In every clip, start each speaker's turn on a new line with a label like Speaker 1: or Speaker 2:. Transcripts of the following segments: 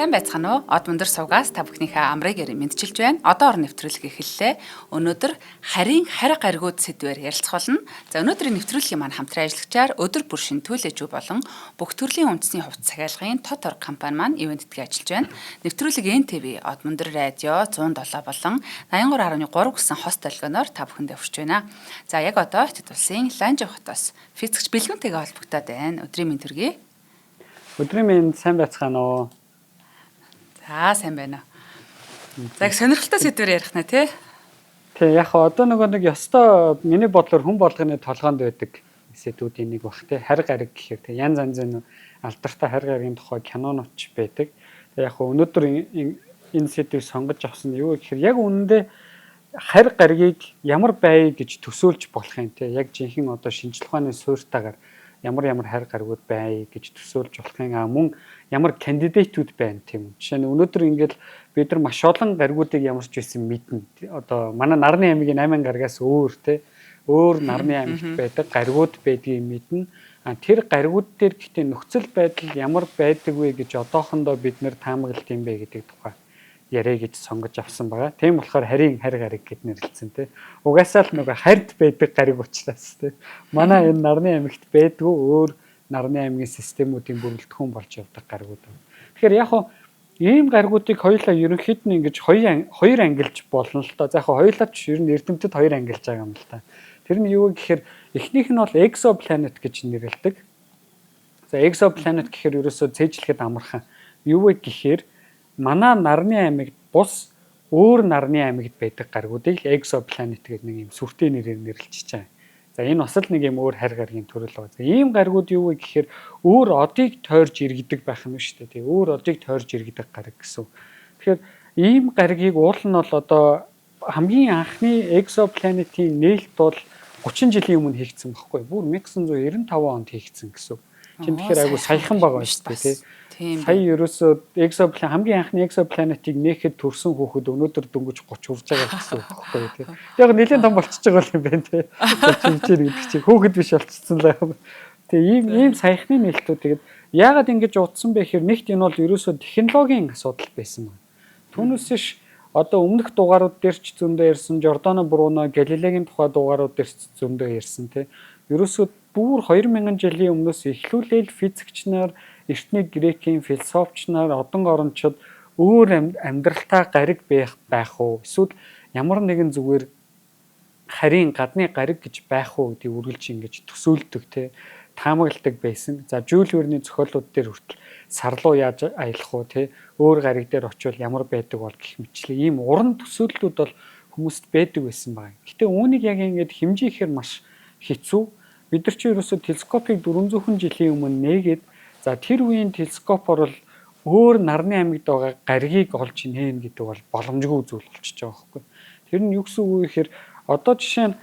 Speaker 1: Сайн байцгаана уу? Од мөндөр сувгаас та бүхнийхээ амрыг мэдчилж байна. Одоо ор нэвтрүүлэг эхэллээ. Өнөөдөр харийн харь гаригууд сэдвээр ярилцах болно. За, өнөөдрийн нэвтрүүлгийн маань хамтран ажиллагчаар өдөр бүр шинтүүлэж болон бүх төрлийн үндэсний хувцас захиалгын Тотор компани маань ивээн тэтгэн ажиллаж байна. Нэвтрүүлэг НТВ, Од мөндөр радио 107 болон 83.3 гэсэн хост долгионоор та бүхэндээ хүрч байна. За, яг одоо Хятад улсын Ланжи хотоос физикч Бэлгүнтэйгээ холбогдоод байна. Өдрийн мэнд төргий.
Speaker 2: Өдрийн мэнд, сайн байцгаана уу?
Speaker 1: За, сайн байна. За, их сонирхолтой сэдвээр ярих нэ, тий?
Speaker 2: Тий, яг хаа одоо нөгөө нэг ёстой миний бодлоор хүн болгоны толгоонд байдаг сэдвүүдийн нэг бах, тий. Харь гариг гэхээр тий янз янзын алдартай харь гаригийн тухай кинонууд ч байдаг. Тэг яг хаа өнөөдөр энэ сэдвийг сонгож авсан нь юу гэхээр яг үнэндээ харь гаригийг ямар бай гэж төсөөлж болох юм, тий. Яг жинхэнэ одоо шинжлэх ухааны суурьтайгаар ямар ямар харь гаригууд бай гэж төсөөлж болох юм, а мөн ямар candidate үүд байна, тийм үү. Жишээ нь өнөөдөр ингээл бид нар маш олон гаригуудыг ямар ч байсан мэднэ. Одоо манай нарны аймгийн 8 гаригаас өөр, те, өөр нарны аймагт байдаг гаригууд байдгийг мэднэ. А тэр гаригууд дээр гэхдээ нөхцөл байдал ямар байдаг вэ гэж одоохондоо бид нэр таамаглалт юм бэ гэдэг тухай яриа гэж сонгож авсан байгаа. Тийм болохоор харийн харь гариг гэд нэрлэлсэн, тий. Угаасаа л нөгөө харьд байдаг гариг учраас, тий. Манай энэ нарны аймагт байдгүй өөр нарны аймгийн системүүдийн бүрэлдэхүүн болж явдаг гаригууд. Тэгэхээр яг хуу ийм гаригуудыг хоёулаа ерөнхийд нь ингэж хоёр ангилж болно л доо. За, яг хоёулаа ч ер нь эрдэмтэд хоёр ангилж байгаа юм л та. Тэр нь юу гэхээр эхнийх нь бол exoplanet гэж нэрлэдэг. За, exoplanet гэхээр ерөөсөө цээжлэхэд амархан. Юу вэ гэхээр манай нарны аймагт бус өөр нарны аймагт байдаг гаригуудыг л exoplanet гэдэг нэг юм сүртэй нэрээр нэрлэж байгаа. За, энэ бас л нэг юм өөр харь гаригийн төрөл байгаа. За, ийм гаригууд юу вэ гэхээр өөр одыг тойрж иргэдэг байх нь шүү дээ. Тэгээ өөр одыг тойрж иргэдэг гариг гэсэн. Тэгэхээр ийм гаригийг уул нь бол одоо хамгийн анхны exoplanet-ийн нээлт бол 30 жилийн өмнө хийгдсэн байхгүй. Бүр 1995 онд хийгдсэн гэсэн. Чинь тэгэхээр айгу саяхан байгаа шүү дээ, тий. Сая ерөөсөө exoplanet, хамгийн анхны exoplanet-ыг нээхэд төрсэн хүүхэд өнөөдөр дөнгөж 30 хүрж байгаа гэсэн үг байхгүй, тий. Яг нэлээд том болчихж байгаа юм байна, тий. 30 хүрж гэдэг чинь хүүхэд биш болчихсон л. Тэгээ ийм саяхны нээлтүүд тэгээд яагаад ингэж удсан бэ гэхээр нэгт энэ бол ерөөсөө технологийн асуудал байсан байна. Түүнээс ш одоо өмнөх дугаарууд дээр ч зөндөө ярьсан, Жордано Бруно, Галилегийн тухай дугаарууд дээр ч зөндөө ярьсан, тий. Ерөөсөө бүр 2000 жилийн өмнөөс эхлүүлээл физикч нар, эртний грекийн философч нар, одон орончид өөр амьдралтай гариг байх уу? Эсвэл ямар нэгэн зүгээр харийн гадны гариг гэж байх уу гэдгийг үргэлж ингэж төсөөлдөг, те, таамагладаг байсан. За, Жюль Верний зохиолууд дээр хүртэл сар руу яаж аялах уу, те, өөр гариг дээр очивол ямар байдаг бол гэх мэтчлээ ийм уран төсөөллүүд бол хүмүүст байдаг байсан байна. Гэтэ үүнийг яг ингэж хэмжээхээр маш хэцүү. Бид нар чи ерөөсөө телескопыг 400 жилийн өмнө нээгээд, за, тэр үеийн телескопоор бол өөр нарны аймагт байгаа гаригийг олж нээн гэдэг бол боломжгүй зүйл болчихж байгаа байхгүй. Тэр нь юу гэсэн үг вэ гэхээр одоо жишээ нь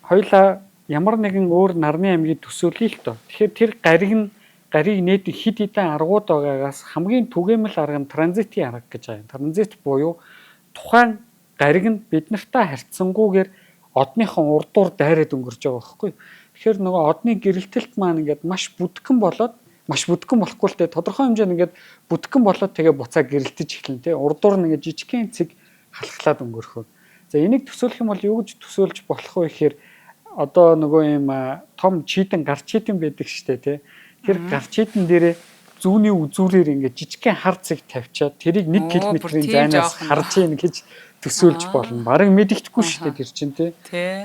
Speaker 2: хоёлаа ямар нэгэн өөр нарны аймгийг төсөөлөе л доо. Тэгэхээр тэр гариг нь гарийг нээдэг хэд хэдэн аргууд байгаагаас хамгийн түгээмэл арга нь транзитын арга гэж байгаа. Транзит буюу тухайн гариг нь бид нартай харьцангуйгээр одныхон урдуур дайраад өнгөрч байгаа байхгүй. Тэгэхээр нөгөө одны гэрэлтэлт маань ингээд маш бүдгэн болоод, маш бүдгэн болохгүй л дээ, тодорхой хэмжээнд ингээд бүдгэн болоод тэгээ буцаа гэрэлтэж эхэлнэ, те, урдуур нь ингээд жижигхэн цэг халахлаад өнгөрөхөө. За, энийг төсөөлөх юм бол юу гэж төсөөлж болох вэ гэхээр одоо нөгөө юм том чийдэн, гар чийдэн байдаг штэ, те. Тэр гар чийдэн дээрээ зүүнний үзүүрээр ингээд жижигхэн хар цэг тавьчаад тэрийг 1 км-ийн зайнаас харж ийн гэж төсөөлж болно. Бараг мэдэгдэхгүй штэ тэр чинь, те.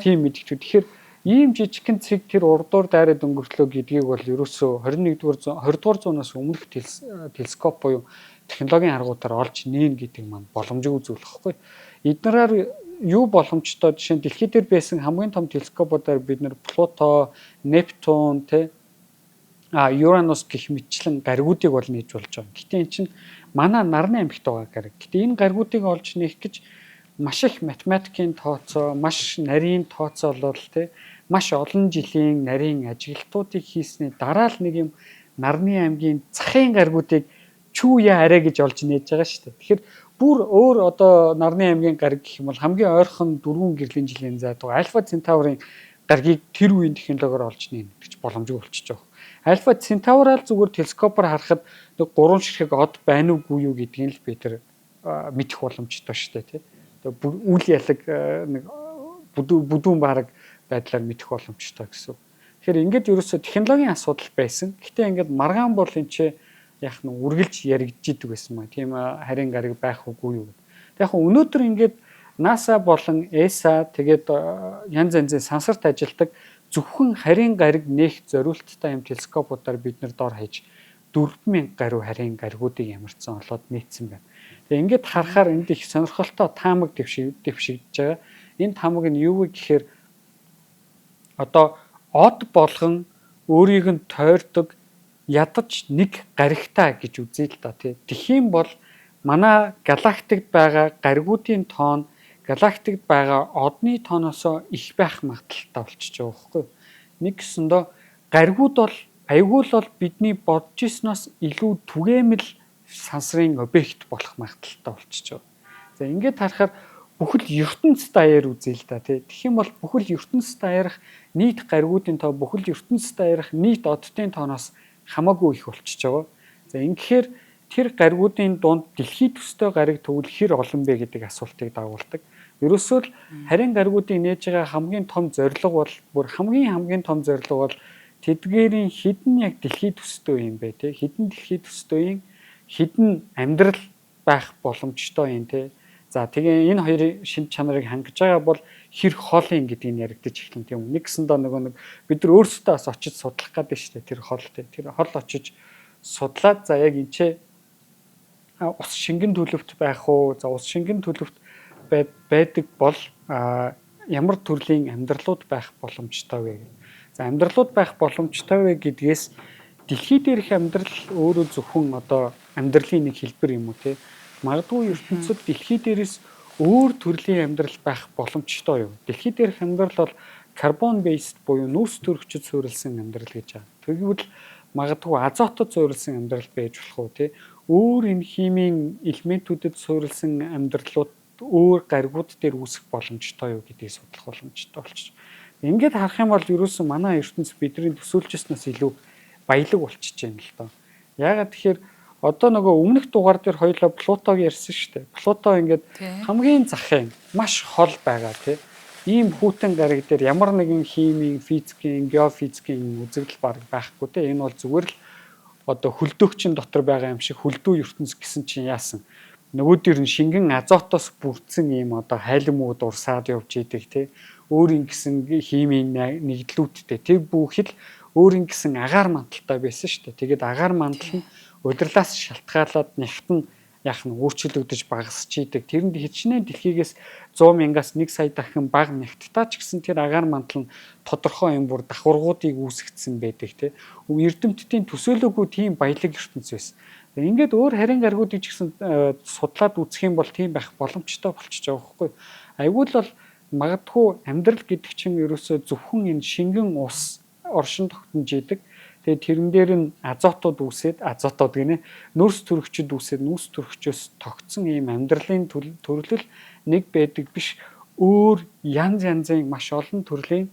Speaker 2: Тийм, мэдэгдэхгүй. Тэгэхээр ийм жижигхэн цэг тэр урдуур дайраад өнгөрлөө гэдгийг бол ерөөсөө 21 дугаар зуун, 20 дугаар зуунаас өмнөх телескоп буюу технологийн аргуудаар олж нээн гэдэг маань боломжгүй зүйл байхгүй. Эднэрээр юу боломжтой, жишээ нь дэлхий дээр байсан хамгийн том телескопуудаар бид нэр Плуто, Нептун, тэ, Уранус гэх мэтчлэн гаригуудыг бол нээж болж байгаа. Гэтэ эн чинь манай нарны аймагт байгаа гариг. Гэтэ энэ гаригуудыг олж нээх гэж маш их математикийн тооцоо, маш нарийн тооцоолол, тэ, маш олон жилийн нарийн ажиглалтуудыг хийсний дараа л нэг юм нарны аймгийн захын гаригуудыг чүү яа арай гэж олж нээж байгаа шүү дээ. Тэгэхээр бүр өөр одоо нарны аймгийн гариг гэх юм бол хамгийн ойрхон 4 гэрлийн жилийн зайд байгаа Альфа Центаврын гаригийг тэр үеийн технологиор олж нээх гэж боломжгүй болчихж байгаа. Альфа Центаврал зүгээр телескопоор харахад нэг 3 ширхэг од байна уугүй юу гэдгийг л бид тэр мэдэх боломжтой шүү дээ, тий. Тэгээ үл ялаг нэг бүдүүн бараг байдлаар мэдэх боломжтой гэсэн. Тэгэхээр ингээд ерөөсөө технологийн асуудал байсан. Гэтэ ингээд маргаан бол энэ чи яг нь үргэлж яригдж идэг байсан маа. Тийм харин гариг байх үгүй юу. Тэг яг өнөөдөр ингээд NASA болон ESA тэгээд янз янзын сансарт ажилладаг зөвхөн харийн гариг нээх зориулттай юм телескопуудаар бид нэр дор хаяж 4000 гаруй харийн гаригуудыг ямарчсан олоод нээсэн байна. Тэгээ ингээд харахаар энд их сонирхолтой таамаг дэвшигдэж байгаа. Энэ таамаг нь юу вэ гэхээр одоо од болгон өөрийг нь тойрдог ядаж нэг гаригтай гэж үзье л да тий. Тэгхийн бол манай галактикт байгаа гаригуудын тоон галактикт байгаа одны тооноосоо их байх магадлалтай болчихж байгаа байхгүй юу? Нэг гэсэндөө гаригууд бол аягүй л бол бидний бодож ирснээс илүү түгээмэл сансрын объект болох магадлалтай болчихж байгаа. За ингээд харахаар бүхэл ертөнц даяар үзье л да тий. Тэгэх юм бол бүхэл ертөнц даяарх нийт гаригуудын тоо бүхэл ертөнц даяарх нийт оддын тооноос хамаагүй их болчихж байгаа. За ингэхээр тэр гаригуудын дунд дэлхий төстэй гариг төвөл хэр олон бэ гэдэг асуултыг дагуулдаг. Ерөөсөө л харин гаригуудыг нээж байгаа хамгийн том зорилго бол бүр хамгийн том зорилго бол тэдгээрийн хэдэн яг дэлхий төстэй юм бэ те, хэдэн дэлхий төстэй юм, хэдэн амьдрал байх боломжтой юм те. За тэгээ энэ хоёрын шинж чанарыг хангаж байгаа бол хэр хол юм гэдгийг нь яригдаж эхэлнэ тийм үү. Нэг гэсэндээ нөгөө нэг бид нар өөрсдөө бас очиж судлах гэдэг шүү дээ тэр хол те. Тэр хол очиж судлаад за яг энэ ч ус шингэн төлөвт байх уу? За ус шингэн төлөвт байдаг бол ямар төрлийн амьдралууд байх боломжтой вэ гэх. За амьдралууд байх боломжтой вэ гэдгээс дэлхий дээрх амьдрал өөрөө зөвхөн одоо амьдралын нэг хэлбэр юм уу те. Магадгүй ертөнцид дэлхий дээрээс өөр төрлийн амьдрал байх боломжтой юу? Дэлхий дээрх амьдрал бол carbon based буюу нүүрс төрөгчөд суурилсан амьдрал гэж байгаа. Тэгвэл магадгүй азотод суурилсан амьдрал байж болох уу те. Өөр энэ химийн элементүүдэд суурилсан амьдралууд өөр гаригууд дээр үүсэх боломжтой юу гэдгийг судлах боломжтой болчих. Ингээд харах юм бол ерөөсөн манай ертөнц бидний төсөөлжсөнөөс илүү баялаг болчихж байна л доо. Яагаад тэгэхээр одоо нөгөө өмнөх дугаар дээр хоёулаа Плутог ярьсан шүү дээ. Плуто ингээд хамгийн захын маш хол байгаа тий. Ийм хүйтэн гариг дээр ямар нэгэн химийн, физикийн, геофизикийн үзэгдэл баг байхгүй тий. Энэ бол зүгээр л одоо хөлдөөгчийн дотор байгаа юм шиг хөлдөө ертөнц гэсэн чинь яасан. Нөгөөдөр нь шингэн азотоос бүрдсэн ийм одоо хайлмууд урсаад явж идэг тий. Өөр ингэсэн химийн нэгдлүүдтэй тэр бүхэл өөр ингэсэн агаар мандалтай байсан шүү дээ. Тэгээд агаар мандал нь удирлаас шалтгаалаад нягт нь яах нь өөрчлөгдөж багасч идэг. Тэрэнд хичнээн дэлхийгээс 100 мянгаас 1 сая дахин бага нягттай ч гэсэн тэр агаар мандал нь тодорхой юм бүр давхаргуудыг үүсгэсэн байдаг тий. Эрдэмтдийн төсөөлөөгүй тийм баялаг ертөнц байсан. Ингээд өөр харин гаригуудыг ч гэсэн судлаад үзэх юм бол тийм байх боломжтой болчихж байгаа байхгүй. Айгуул бол магадгүй амьдрал гэдэг чинь ерөөсөө зөвхөн энэ шингэн ус оршин тогтнож идэг. Тэгээд тэрэн дээр нь азотууд үүсээд, азотууд гинэ, нүүрс төрөгчд үүсээд, нүүрс төрөгчөөс тогтсон ийм амьдралын төрлөл нэг байдаг биш, өөр янз янзын маш олон төрлийн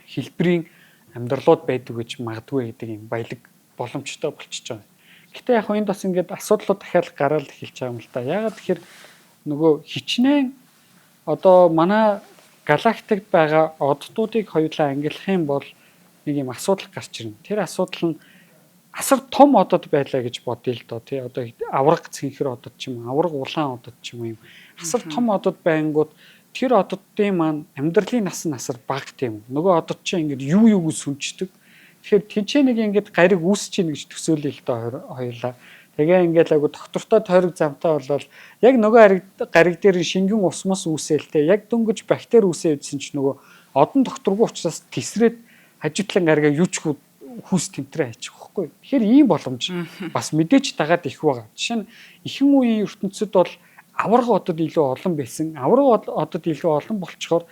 Speaker 2: хэлбэрийн амьдралууд байдаг гэж магадгүй гэдэг юм баялаг боломжтой болчихж байгаа. Гэтэ яг энд бас ингээд асуудлууд дахиад гараад эхэлж байгаа юм л да. Яагаад тэгэхээр нөгөө хичнээн одоо манай галактикт байгаа оддуудыг хоёулаа ангилах юм бол нэг юм асуудал гарч ирнэ. Тэр асуудал нь асар том одод байлаа гэж бодъё л доо тий. Одоо авраг цэнхэр одод ч юм уу, авраг улаан одод ч юм уу юм. Асар том одод байнгут тэр ододын маань амьдралын нас нь асар бага тийм. Нөгөө одод чинь ингээд юу юуг сүнчдэг. Тэгэхээр тэнцээ нэг ингээд гариг үүсэж ийн гэж төсөөлөе л доо хоёулаа. Тэгээ ингээд айгу доктортой тойрог замтай болол яг нөгөө гариг дээр шингэн ус мус үүсээл те. Яг дөнгөж бактери үүсээ явжсэн чинь нөгөө одон докторгүй учраас тесрээд хажуутлан гаригаа юу ч хүүс тэмтрээ хайчих واخгүй. Тэгэхээр ийм боломж бас мэдээж дагаад их байгаа. Жишээ нь ихэнх үеийн ертөнцид бол аварга одод илүү олон байсан. Аварга одод илүү олон болчхоор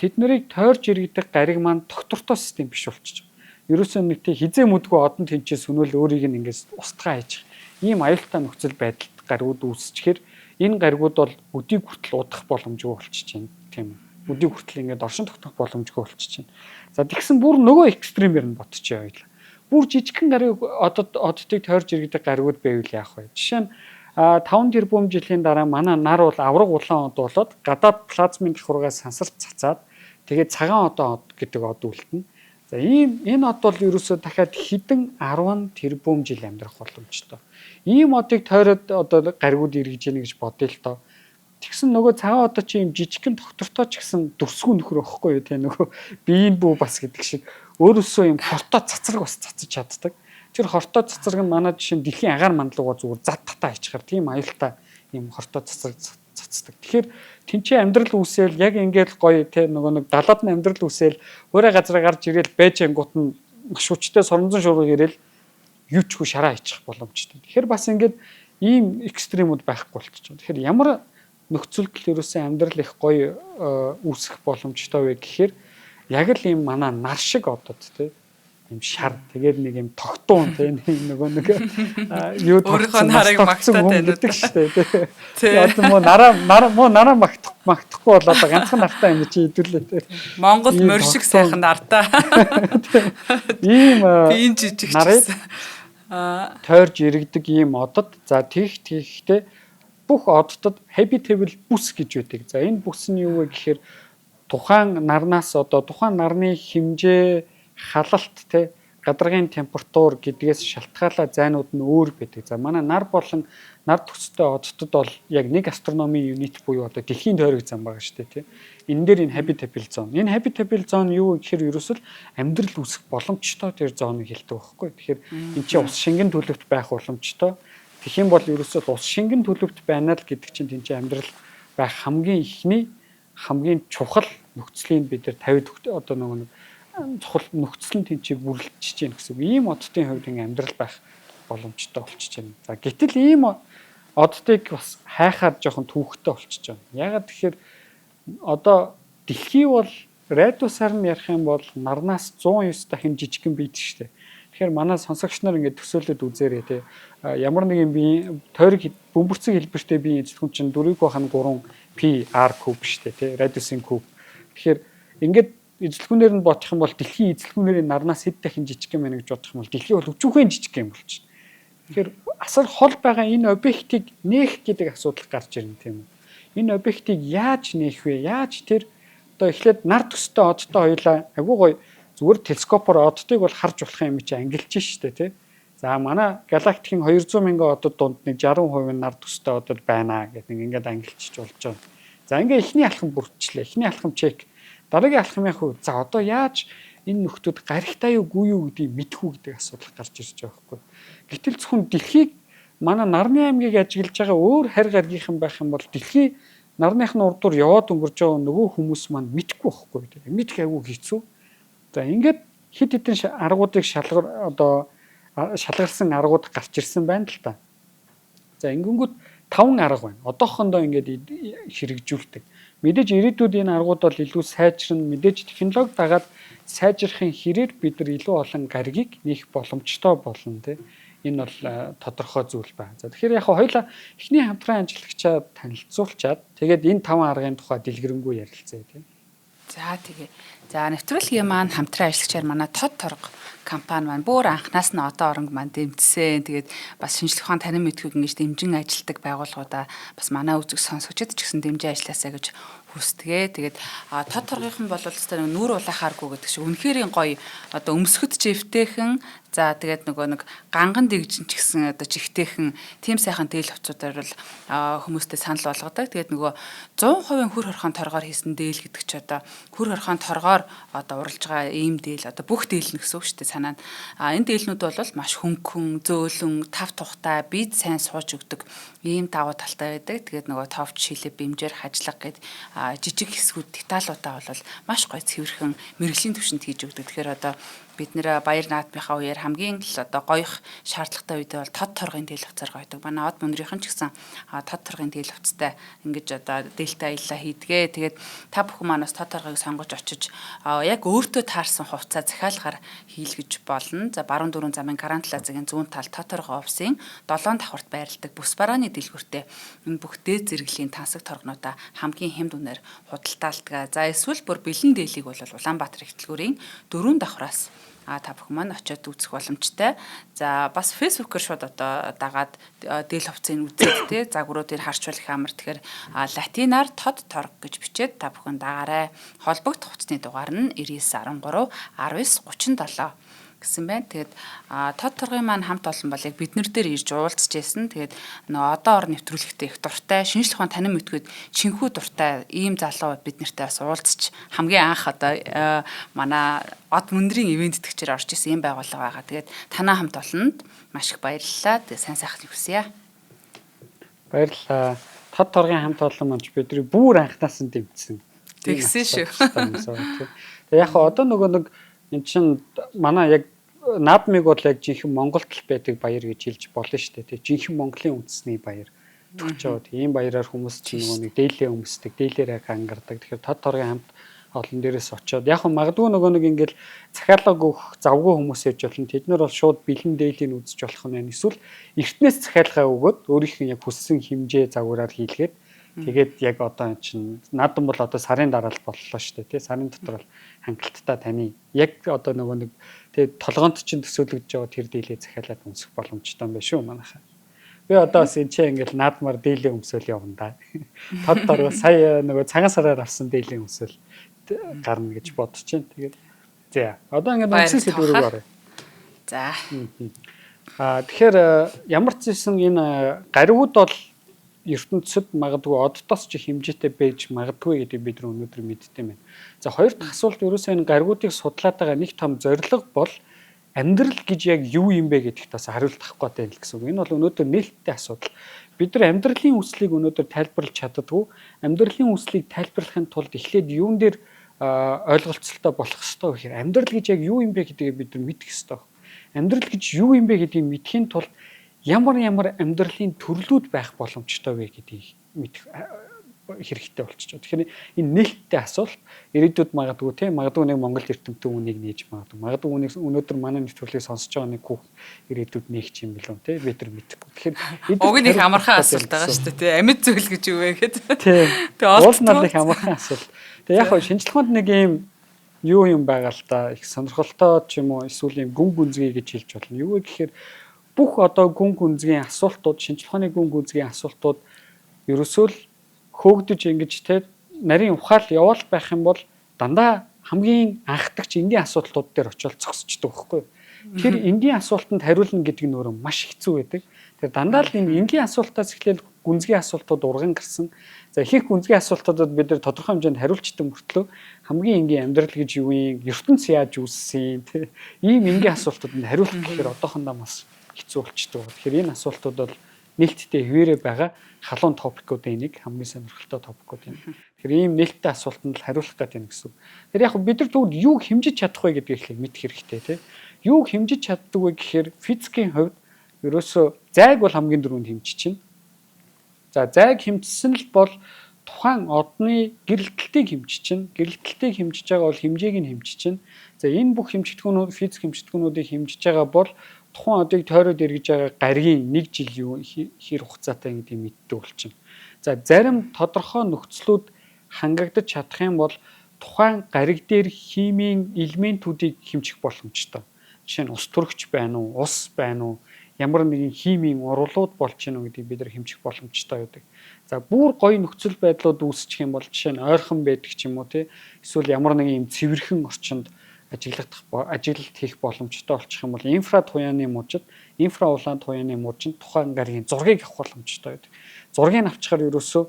Speaker 2: тэд нарыг тойрж иргэдэг гариг маань доктортой систем биш болчих. Ерөөсөө нэг тий хизээ мүдгүй одон тэнцээ сүнэл өөрийг нь ингээс устгаа хайчих. Ийм аюултай нөхцөл байдалд гаригууд үүсчихээр энэ гаригууд бол өдийг хүртэл удах боломжгүй болчихж байна тийм үү. Өдийг хүртэл ингээд оршин тогтнох боломжгүй болчихж байна. За тэгсэн бүр нөгөө экстремээр нь ботчихъя хоёлаа. Бүр жижигхэн гариг оддыг тойрж иргэдэг гаригуд байвал яах вэ? Жишээ нь 5 тэрбум жилийн дараа манай нар бол авраг улаан од болоод гадаад плазмын давхаргаас сансарт цацаад тэгээд цагаан одоо од гэдэг од үлдэнэ. За ийм энэ од бол ерөөсөө дахиад хэдэн 10 тэрбум жил амьдрах боломжтой. Ийм одыг тойроод одоо гаригуд эргэж ийнэ гэж бодъё л доо. Тэгсэн нөгөө цагаан одоо чи юм жижигхэн доктортой ч гэсэн дүрсгүй нөхөр байхгүй юу те, нөгөө биеийн бүү бас гэдэг шиг өөрөөсөө юм хортой цацраг бас цацаж чаддаг. Тэр хортой цацраг нь манай жишээ нь дэлхийн агаар мандлуугаа зүгээр зад татаа хийчихэр тийм аюултай юм хортой цацраг цацдаг. Тэгэхээр тэнцээ амьдрал үүсэл яг ингээл гоё те, нөгөө нэг далаад нь амьдрал үүсэл өөрөө газараа гарч ирээл байж ангууд нь маш хүчтэй соронзон шуурга ирээл юу ч хүү шараа хийчих боломжтой. Тэгэхээр бас ингээд ийм extreme үүд байхгүй болчихсон. Тэгэхээр ямар нөхцөлд л ерөөсөн амьдрал их гоё үүсэх боломжтой вэ гэхээр яг л ийм манай нар шиг одод тий, ийм шар тэгээд нэг юм тогтуун тий, нэг нөгөө нэг юу
Speaker 1: өөрийнхөө нарыг магтаад
Speaker 2: байна гэдэг шүү дээ тий. Одоо муу нараа нар муу нараа магтахгүй болоод ганцхан нартай юм чи хэдүүлээ тий.
Speaker 1: Монгол морь шиг сайхан нартаа.
Speaker 2: Ийм
Speaker 1: биеийн жижиг
Speaker 2: нарыг тойрж иргэдэг ийм одод. За тэгхтэй бүх оддод habitable бүс гэж байдаг. За энэ бүс нь юу вэ гэхээр тухайн нарнаас одоо тухайн нарны хэмжээ, халалт те, гадаргын температур гэдгээс шалтгаалаа зайнууд нь өөр байдаг. За манай нар болон нар төстэй оддод бол яг нэг астрономийн unit буюу одоо дэлхийн тойрог зам байгаа шүү дээ тий. Энэ дээр энэ habitable zone. Энэ habitable zone юу гэхээр ерөөсөл амьдрал үүсэх боломжтой тэр зоныг хэлдэг байхгүй. Тэгэхээр энэ чинь ус шингэн төлөвт байх боломжтой. Тэгэх юм бол ерөөсөө ус шингэн төлөвт байна л гэдэг чинь тийм чинь амьдрал байх хамгийн ихний хамгийн чухал нөхцөлийн бид нар 50 одоо нөгөө нэг чухал нөхцөл нь тэнцийг бүрэлдэж байна гэсэн үг. Ийм оддын хувьд ингээ амьдрал байх боломжтой болчихж байна. За гэтэл ийм оддыг бас хайхаар жоохон түүхтэй болчихж байна. Яагаад тэгэхээр одоо дэлхий бол радиусаар нь ярих юм бол нарнаас 109 дахин жижигхэн бийд шүү дээ. Тэгэхээр манай сонсогч нар ингээд төсөөлөд үзээрэй те. Ямар нэгэн биеийн тойрог бөмбөрцөг хэлбэртэй биеийн эзэлхэн чинь 4-ийг бахан 3 pi r куб шүү дээ те. Радиусын куб. Тэгэхээр ингээд эзэлхүүнээр нь бодох юм бол дэлхийн эзэлхүүнээр нарнаас хэд дахин жижиг юм байна гэж бодох юм бол дэлхий бол өчүүхэн жижиг юм болчихно. Тэгэхээр асар хол байгаа энэ объектыг нээх гэдэг асуудал гарч ирнэ, тийм үү. Энэ объектыг яаж нээх вэ? Яаж тэр одоо эхлээд нар төстэй одтой хоёлаа агуу гоё зүгээр телескопоор оддыг бол харж болох юм чи ангилж штэ тий. За манай галактикийн 200 мянган одод дунд нэг 60% нь нар төстэй одод байна гэдэг нэг ингээд ангилчих болж байгаа. За ингээ эхний алхам бүрдчихлээ. Эхний алхам check. Дараагийн алхам яг хөө за одоо яаж энэ нөхдүүд гаригтай юу үгүй юу гэдгийг мэдэх үү гэдэг асуудал гарч ирж байгаа байхгүй. Гэтэл зөвхөн дэлхийг манай нарны аймгийг ажиглаж байгаа өөр харь гаргийнхан байх юм бол дэлхий нарных нь урдуур яваад өнгөрж байгаа нөгөө хүмүүс маань мэдэхгүй байхгүй. Мэдэх айгүй хэцүү. За ингээд хэд хэдэн аргуудыг шалгар одоо шалгарсан аргууд гарч ирсэн байна л та. За ингэнгүүт таван арга байна. Одоохондоо ингээд хэрэгжүүлдэг. Мэдээж ирээдүйд энэ аргууд бол илүү сайжрна. Мэдээж технологи дагаад сайжрахын хэрээр бид нар илүү олон гаригийг нээх боломжтой болно тий. Энэ бол тодорхой зүйл байна. За тэгэхээр яг хоёлаа эхний хамтран ажиллагчаа танилцуулчаад тэгээд энэ таван аргын тухай дэлгэрэнгүй ярилцъя тий.
Speaker 1: За тэгээ. За нэвтрүүлгийн маань хамтран ажиллагчаар манай Тод Торго компани маань бүр анхнаас нь одоо оронг маань дэмжсэн. Тэгээд бас шинжлэх ухаан танин мэдэхүйг ингэж дэмжин ажилладаг байгууллагуудаа бас манай үзэг сонсогчид ч гэсэн дэмжин ажилласаа гэж хүсдэгэ. Тэгээд Тод Торгынхан бол өстой нэг нүүр улаахааргүй гэдэг шиг үнэхээр гоё одоо өмсөхөд ч эвтэйхэн, за тэгээд нөгөө нэг ганган дэгжин ч гэсэн одоо чихтэйхэн тийм сайхан дээл хувцуудаар бол хүмүүстэй санал болгодог. Тэгээд нөгөө 100% хөр хорхон торгоор хийсэн дээл гэдэг чи одоо хөр хорхон торгоор одоо уралж байгаа ийм дээл одоо бүх дээл нь гэсэн үг шүү дээ санаа нь. Энэ дээлнүүд бол маш хөнгөн, зөөлөн, тав тухтай, бид сайн сууж өгдөг ийм давуу талтай байдаг. Тэгээд нөгөө товч шилэв, бэмжээр хажлага гэд жижиг хэсгүүд деталуудаа бол маш гоё цэвэрхэн мэрэгжлийн түвшинд хийж өгдөг. Тэгэхээр одоо бид нэр баяр наадмынхаа үеэр хамгийн л одоо гоёх шаардлагатай үедээ бол тод торгын дээл хувцаар гойдог. Манай од мөнрийнхэн ч гэсэн тод торгын дээл хувцтай ингэж одоо дээлтэй аяллаа хийдгээ. Тэгээд та бүхэн манаас тод торгыг сонгож очиж яг өөртөө таарсан хувцаа захиалгаар хийлгэж болно. За баруун дөрвөн замын Гранд Плазагийн зүүн тал тод торгоо офисын 7 давхарт байрладаг бүс барааны дэлгүүртээ энэ бүх дээд зэрэглэлийн тансаг торгонуудаа хамгийн хямд үнээр худалдаалдаг. За эсвэл бүр бэлэн дээлийг бол Улаанбаатар их дэлгүүрийн 4 давхраас Та бүхэн маань очиод үзэх боломжтой. За бас Facebook-ээр шууд одоо дагаад дээл хувцсыг үзээд тий загваруудыг харчвал их амар. Тэгэхээр латинаар тод торг гэж бичээд та бүхэн дагаарай. Холбогдох хувцсны дугаар нь 99 13 19 37 гэсэн байна. Тэгээд тод торгын маань хамт олон бол яг бид нар дээр ирж уулзж байсан. Тэгээд нөгөө одоо ор нэвтрүүлэхтэй их дуртай, шинжлэх ухаан танин мэдгээд чинхүү дуртай ийм залуу бид нартай бас уулзч хамгийн анх одоо манай од мөндрийн ивент тэтгэгчээр орж исэн ийм байгууллага байгаа. Тэгээд танаа хамт олонд маш их баярлалаа. Тэгээд сайн сайхныг хүсье.
Speaker 2: Баярлалаа. Тод торгын хамт олон маань бидний бүр анхнаас нь дэмжсэн.
Speaker 1: Тэгсэн шүү.
Speaker 2: Тэгээд яг одоо нөгөө нэг эн чинь манай яг наадмыг бол яг жинхэнэ Монголд л байдаг баяр гэж хэлж болно шүү дээ. Тэг жинхэнэ Монголын үндэсний баяр төгч яваад ийм баяраар хүмүүс чинь нөгөө нэг дээлээ өмсдөг, дээлээрээ гангардаг. Тэгэхээр тод торгын хамт олон дээрээс очиод яг нь магадгүй нөгөө нэг ингээл захиалга өгөх завгүй хүмүүс яж болно. Тэд нар бол шууд бэлэн дээлийг үзэж болох нь байна. Эсвэл эртнээс захиалга өгөөд өөрийнх нь яг хүссэн хэмжээ загвараар хийлгээд тэгээд яг одоо эн чинь наадам бол одоо сарын дараа л боллоо шүү дээ тий. Сарын дотор бол хангалттай таны яг одоо нөгөө нэг тий толгоонд чинь төсөөлөгдөж байгаа тэр дийлээ захиалаад өмсөх боломжтой юм байна шүү манайхаа. Би одоо бас энэ чинь ингээл наадмаар дийлээ өмсөөл явна да. Тод дороо сая нөгөө цагаан сараар авсан дийлээ өмсөөл гарна гэж бодож чинь. Тэгээд за одоо ингээд үндсэн сэдвүүрийг оръё.
Speaker 1: За.
Speaker 2: Тэгэхээр ямар ч зүйл энэ гаригууд бол ертөнцид магадгүй оддоос ч хэмжээтэй байж магадгүй гэдэг бид нар өнөөдөр мэддэг юм байна. За хоёр дахь асуулт ерөөсөө энэ гаригуудыг судлаад байгаа нэг том зорилго бол амьдрал гэж яг юу юм бэ гэдэгт бас хариулт авах гэдэг юм л гэсэн үг. Энэ бол өнөөдөр нээлттэй асуудал. Бид нар амьдралын үслийг өнөөдөр тайлбарлаж чаддаггүй. Амьдралын үслийг тайлбарлахын тулд эхлээд юун дээр ойлголцолтой болох ёстой вэ гэхээр амьдрал гэж яг юу юм бэ гэдгийг бид нар мэдэх ёстой. Амьдрал гэж юу юм бэ гэдгийг мэдэхийн тулд ямар ямар амьдралын төрлүүд байх боломжтой вэ гэдгийг мэдэх хэрэгтэй болчихж байгаа. Тэгэхээр энэ нээлттэй асуулт ирээдүйд магадгүй тийм магадгүй нэг Монгол эрдэмтэн үнийг нээж магадгүй. Магадгүй үнийг өнөөдөр манай нэвтрүүлгийг сонсож байгаа нэг хүүхд ирээдүйд нээх юм билүү тийм бид нар мэдэхгүй.
Speaker 1: Тэгэхээр уг нь их амархан асуулт байгаа шүү дээ тийм амьд зүйл гэж юу вэ гэдэг.
Speaker 2: Тийм. Тэгээ уул нь их амархан асуулт. Тэгээ яг хөө шинжлэх ухаанд нэг юм юу юм байгаа л да их сонирхолтой ч юм уу эсвэл юм гүн гүнзгий гэж хэлж болно. Юу вэ гэхээр бүх одоо гүн гүнзгий асуултууд, шинжлэх ухааны гүн гүнзгий асуултууд ерөөсөө л хөөгдөж ингэж те нарийн ухаал яваал байх юм бол дандаа хамгийн анхдагч энгийн асуудлууд дээр очиод зогсчдөг байхгүй юу? Тэр энгийн асуултанд хариулна гэдэг нь өөрөө маш хэцүү байдаг. Тэр дандаа л энэ энгийн асуултаас эхлээл гүнзгий асуултууд урган гарсан. За их их гүнзгий асуултуудад бид нар тодорхой хэмжээнд хариулчдаг мөртлөө хамгийн энгийн амьдрал гэж юу юм, ертөнц яаж үүссэн те ийм энгийн асуултуудад хариулах гэхээр одоохондоо маш хэцүү болчдөг. Тэгэхээр энэ асуултууд бол нээлттэй хэвээрээ байгаа халуун топикуудын нэг хамгийн сонирхолтой топикуудын. Тэгэхээр ийм нээлттэй асуултанд л хариулах гэдэг юм гэсэн. Тэгэхээр яг бид нар тэгвэл юуг хэмжиж чадах вэ гэдгийг эхлээд мэдэх хэрэгтэй тийм. Юуг хэмжиж чаддаг вэ гэхээр физикийн хувьд ерөөсөө зайг бол хамгийн түрүүнд хэмжиж чинь. За зайг хэмжсэн л бол тухайн одны гэрэлтэлтийг хэмжиж чинь. Гэрэлтэлтийг хэмжиж байгаа бол хэмжээг нь хэмжиж чинь. За энэ бүх хэмжигдэхүүнүүд физик хэмжигдэхүүнүүдийг хэмжиж байгаа бол тухайн одыг тойроод эргэж байгаа гаригийн нэг жил юу хэр хугацаатай гэдгийг мэддэг болчихно. За зарим тодорхой нөхцлүүд хангагдаж чадах юм бол тухайн гариг дээр химийн элементүүдийг хэмжих боломжтой. Жишээ нь ус төрөгч байна уу, ус байна уу, ямар нэгэн химийн уруулууд болж гинэ үү гэдгийг бид нар хэмжих боломжтой байдаг. За бүр гоё нөхцөл байдлууд үүсчих юм бол жишээ нь ойрхон байдаг ч юм уу тий эсвэл ямар нэгэн юм цэвэрхэн орчинд ажиглалт хийх боломжтой болчих юм бол инфра туяаны мужид, инфра улаан туяаны мужинд тухайн гаригийн зургийг авах боломжтой байдаг. Зургийг авчихаар ерөөсөө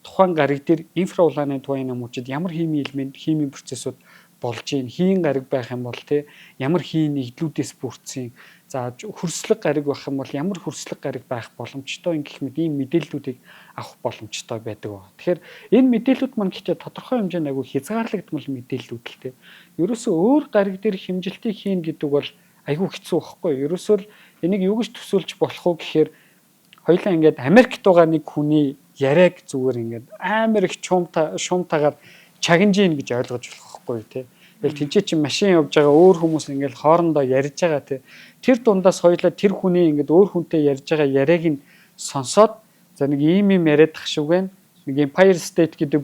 Speaker 2: тухайн гариг дээр инфра улааны туяаны мужид ямар химийн элемент, химийн процессууд болж ийн, хийн гариг байх юм бол тий ямар хийн нэгдлүүдээс бүрдсэн, за хөрслөг гариг байх юм бол ямар хөрслөг гариг байх боломжтой гэх мэт ийм мэдээллүүдийг авах боломжтой байдаг ба. Тэгэхээр энэ мэдээллүүд маань гэхдээ тодорхой хэмжээнд айгүй хязгаарлагдмал мэдээллүүд л тий. Ерөөсөө өөр гариг дээр хэмжилтийг хийн гэдэг бол айгүй хэцүү байхгүй. Ерөөсөө л энийг юу гэж төсөөлж болох вэ гэхээр хоёлаа ингээд Америкт байгаа нэг хүний яриаг зүгээр ингээд амар их шуумтайгаар чагнажийн гэж ойлгож болох байхгүй тий. Тэгэл тийч чи машин явж байгаа өөр хүмүүс ингээд хоорондоо ярьж байгаа тий. Тэр дундаас хоёлаа тэр хүний ингээд өөр хүнтэй ярьж байгаа яриаг нь сонсоод за нэг ийм юм яриад тах шиг байна. Нэг Empire State гэдэг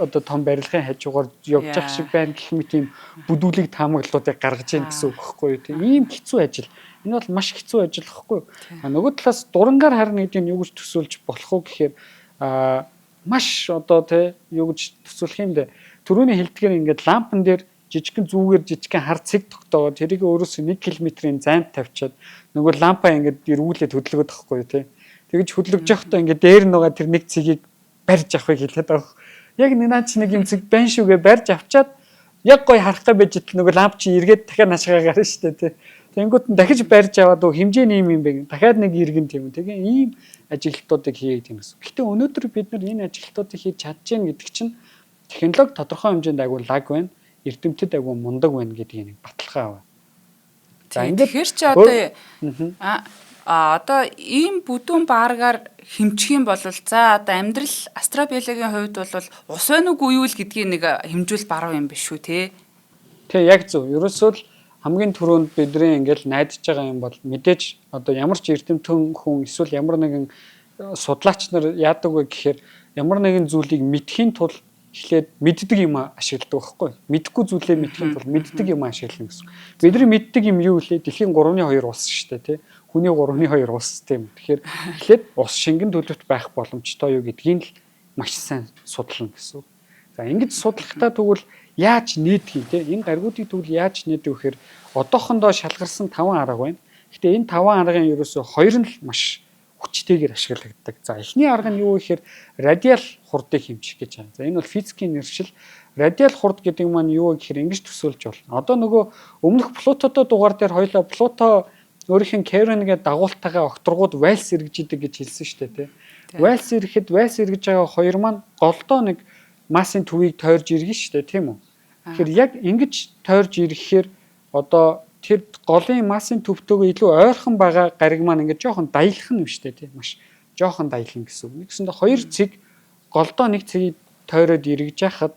Speaker 2: одоо том барилгын хажуугаар явж явах шиг байна гэх мэт ийм бүдүүлэг таамаглалуудыг гаргаж ийн гэсэн үг байхгүй юу? Тийм ийм хэцүү ажил. Энэ бол маш хэцүү ажил байхгүй юу? А нөгөө талаас дурангаар харна гэдэг нь юу гэж төсөөлж болох вэ гэхээр маш одоо тий юу гэж төсөөлөх юм бэ? Төрөүний хэлдгээр ингээд лампан дээр жижигхэн зүгээр жижигхэн хар цэг тогтоогоод тэрийг өөрөөсөө 1 км-ийн зайд тавьчаад нөгөө лампа ингээд эргүүлээд хөдөлгөөд байхгүй юу тий. Тэгэж хөдөлгөж явахдаа ингээд дээр нь байгаа тэр нэг цэгийг барьж авахыг хэлээд байгаа. Яг нэг наа чи нэг юм цэг байн шүүгээ барьж авчаад яг гой харах гэж байж итл нөгөө ламп чи эргээд дахиад наашгаа гарна шүү дээ тий. Тэнгүүт нь дахиж барьж аваад хэмжээ нь юм юм бэ. Дахиад нэг иргэн тийм үү. Тэгээ ийм ажилтнуудыг хийгээд юм гэсэн. Гэтэ өнөөдөр бид нар энэ ажилтнуудыг хийж чадж гэн гэдэг чинь технологи тодорхой хэмжээнд агуу лаг байна. Эрдэмтэд агуу мундаг байна гэдгийг нэг баталгаа байна.
Speaker 1: За ингээд тэгэхээр чи одоо одоо ийм бүдүүн бааргаар хэмжих юм бол за одоо амьдрал астробиологийн хувьд бол ус байна уугүй юу л гэдгийг нэг хэмжүүл баруун юм биш үү те?
Speaker 2: Тий, яг зөв. Ерөөсөө л хамгийн түрүүнд бидний ингээл найдаж байгаа юм бол мэдээж одоо ямар ч эрдэмтэн хүн эсвэл ямар нэгэн судлаач нар яадаг вэ гэхээр ямар нэгэн зүйлийг мэдхийн тулд эхлээд мэддэг юм ашигладаг байхгүй. Мэдхгүй зүйлээ мэдхийн тулд мэддэг юм ашиглана гэсэн. Бидний мэддэг юм юу вэ? Дэлхийн 3.2 улс шүү дээ, тий. Хүний 3.2 улс тийм. Тэгэхээр эхлээд ус шингэн төлөвт байх боломжтой юу гэдгийг л маш сайн судлана гэсэн. За ингэж судлахдаа тэгвэл яаж нээдэг юм те? Энэ гаргуудыг тэгвэл яаж нээдэг вэ гэхээр одоохондоо шалгарсан 5 арга байна. Гэтэ энэ 5 аргын ерөөсөө хоёр нь л маш хүчтэйгээр ашиглагддаг. За эхний арга нь юу гэхээр радиал хурдыг хэмжих гэж байна. За энэ бол физикийн нэршил. Радиал хурд гэдэг маань юу гэхээр ингэж төсөөлж болно. Одоо нөгөө өмнөх Плутотой дугаар дээр хоёлаа Плуто өөрийнх нь Charon гэдэг дагуултайгаа огторгууд вальс эргэж идэг гэж хэлсэн шүү дээ, тий. Вальс ирэхэд вальс эргэж байгаа хоёр маань голдоо нэг массын төвийг тойрж иргэн шүү дээ, тийм үү? Тэгэхээр яг ингэж тойрж ирэхээр одоо тэр голын массын төвтөөгөө илүү ойрхон байгаа гариг маань ингээд жоохон даялах нь юм шүү дээ, тийм маш жоохон даялна гэсэн үг. Нэгсэндээ хоёр цэг голдоо нэг цэгийг тойроод эргэж яхад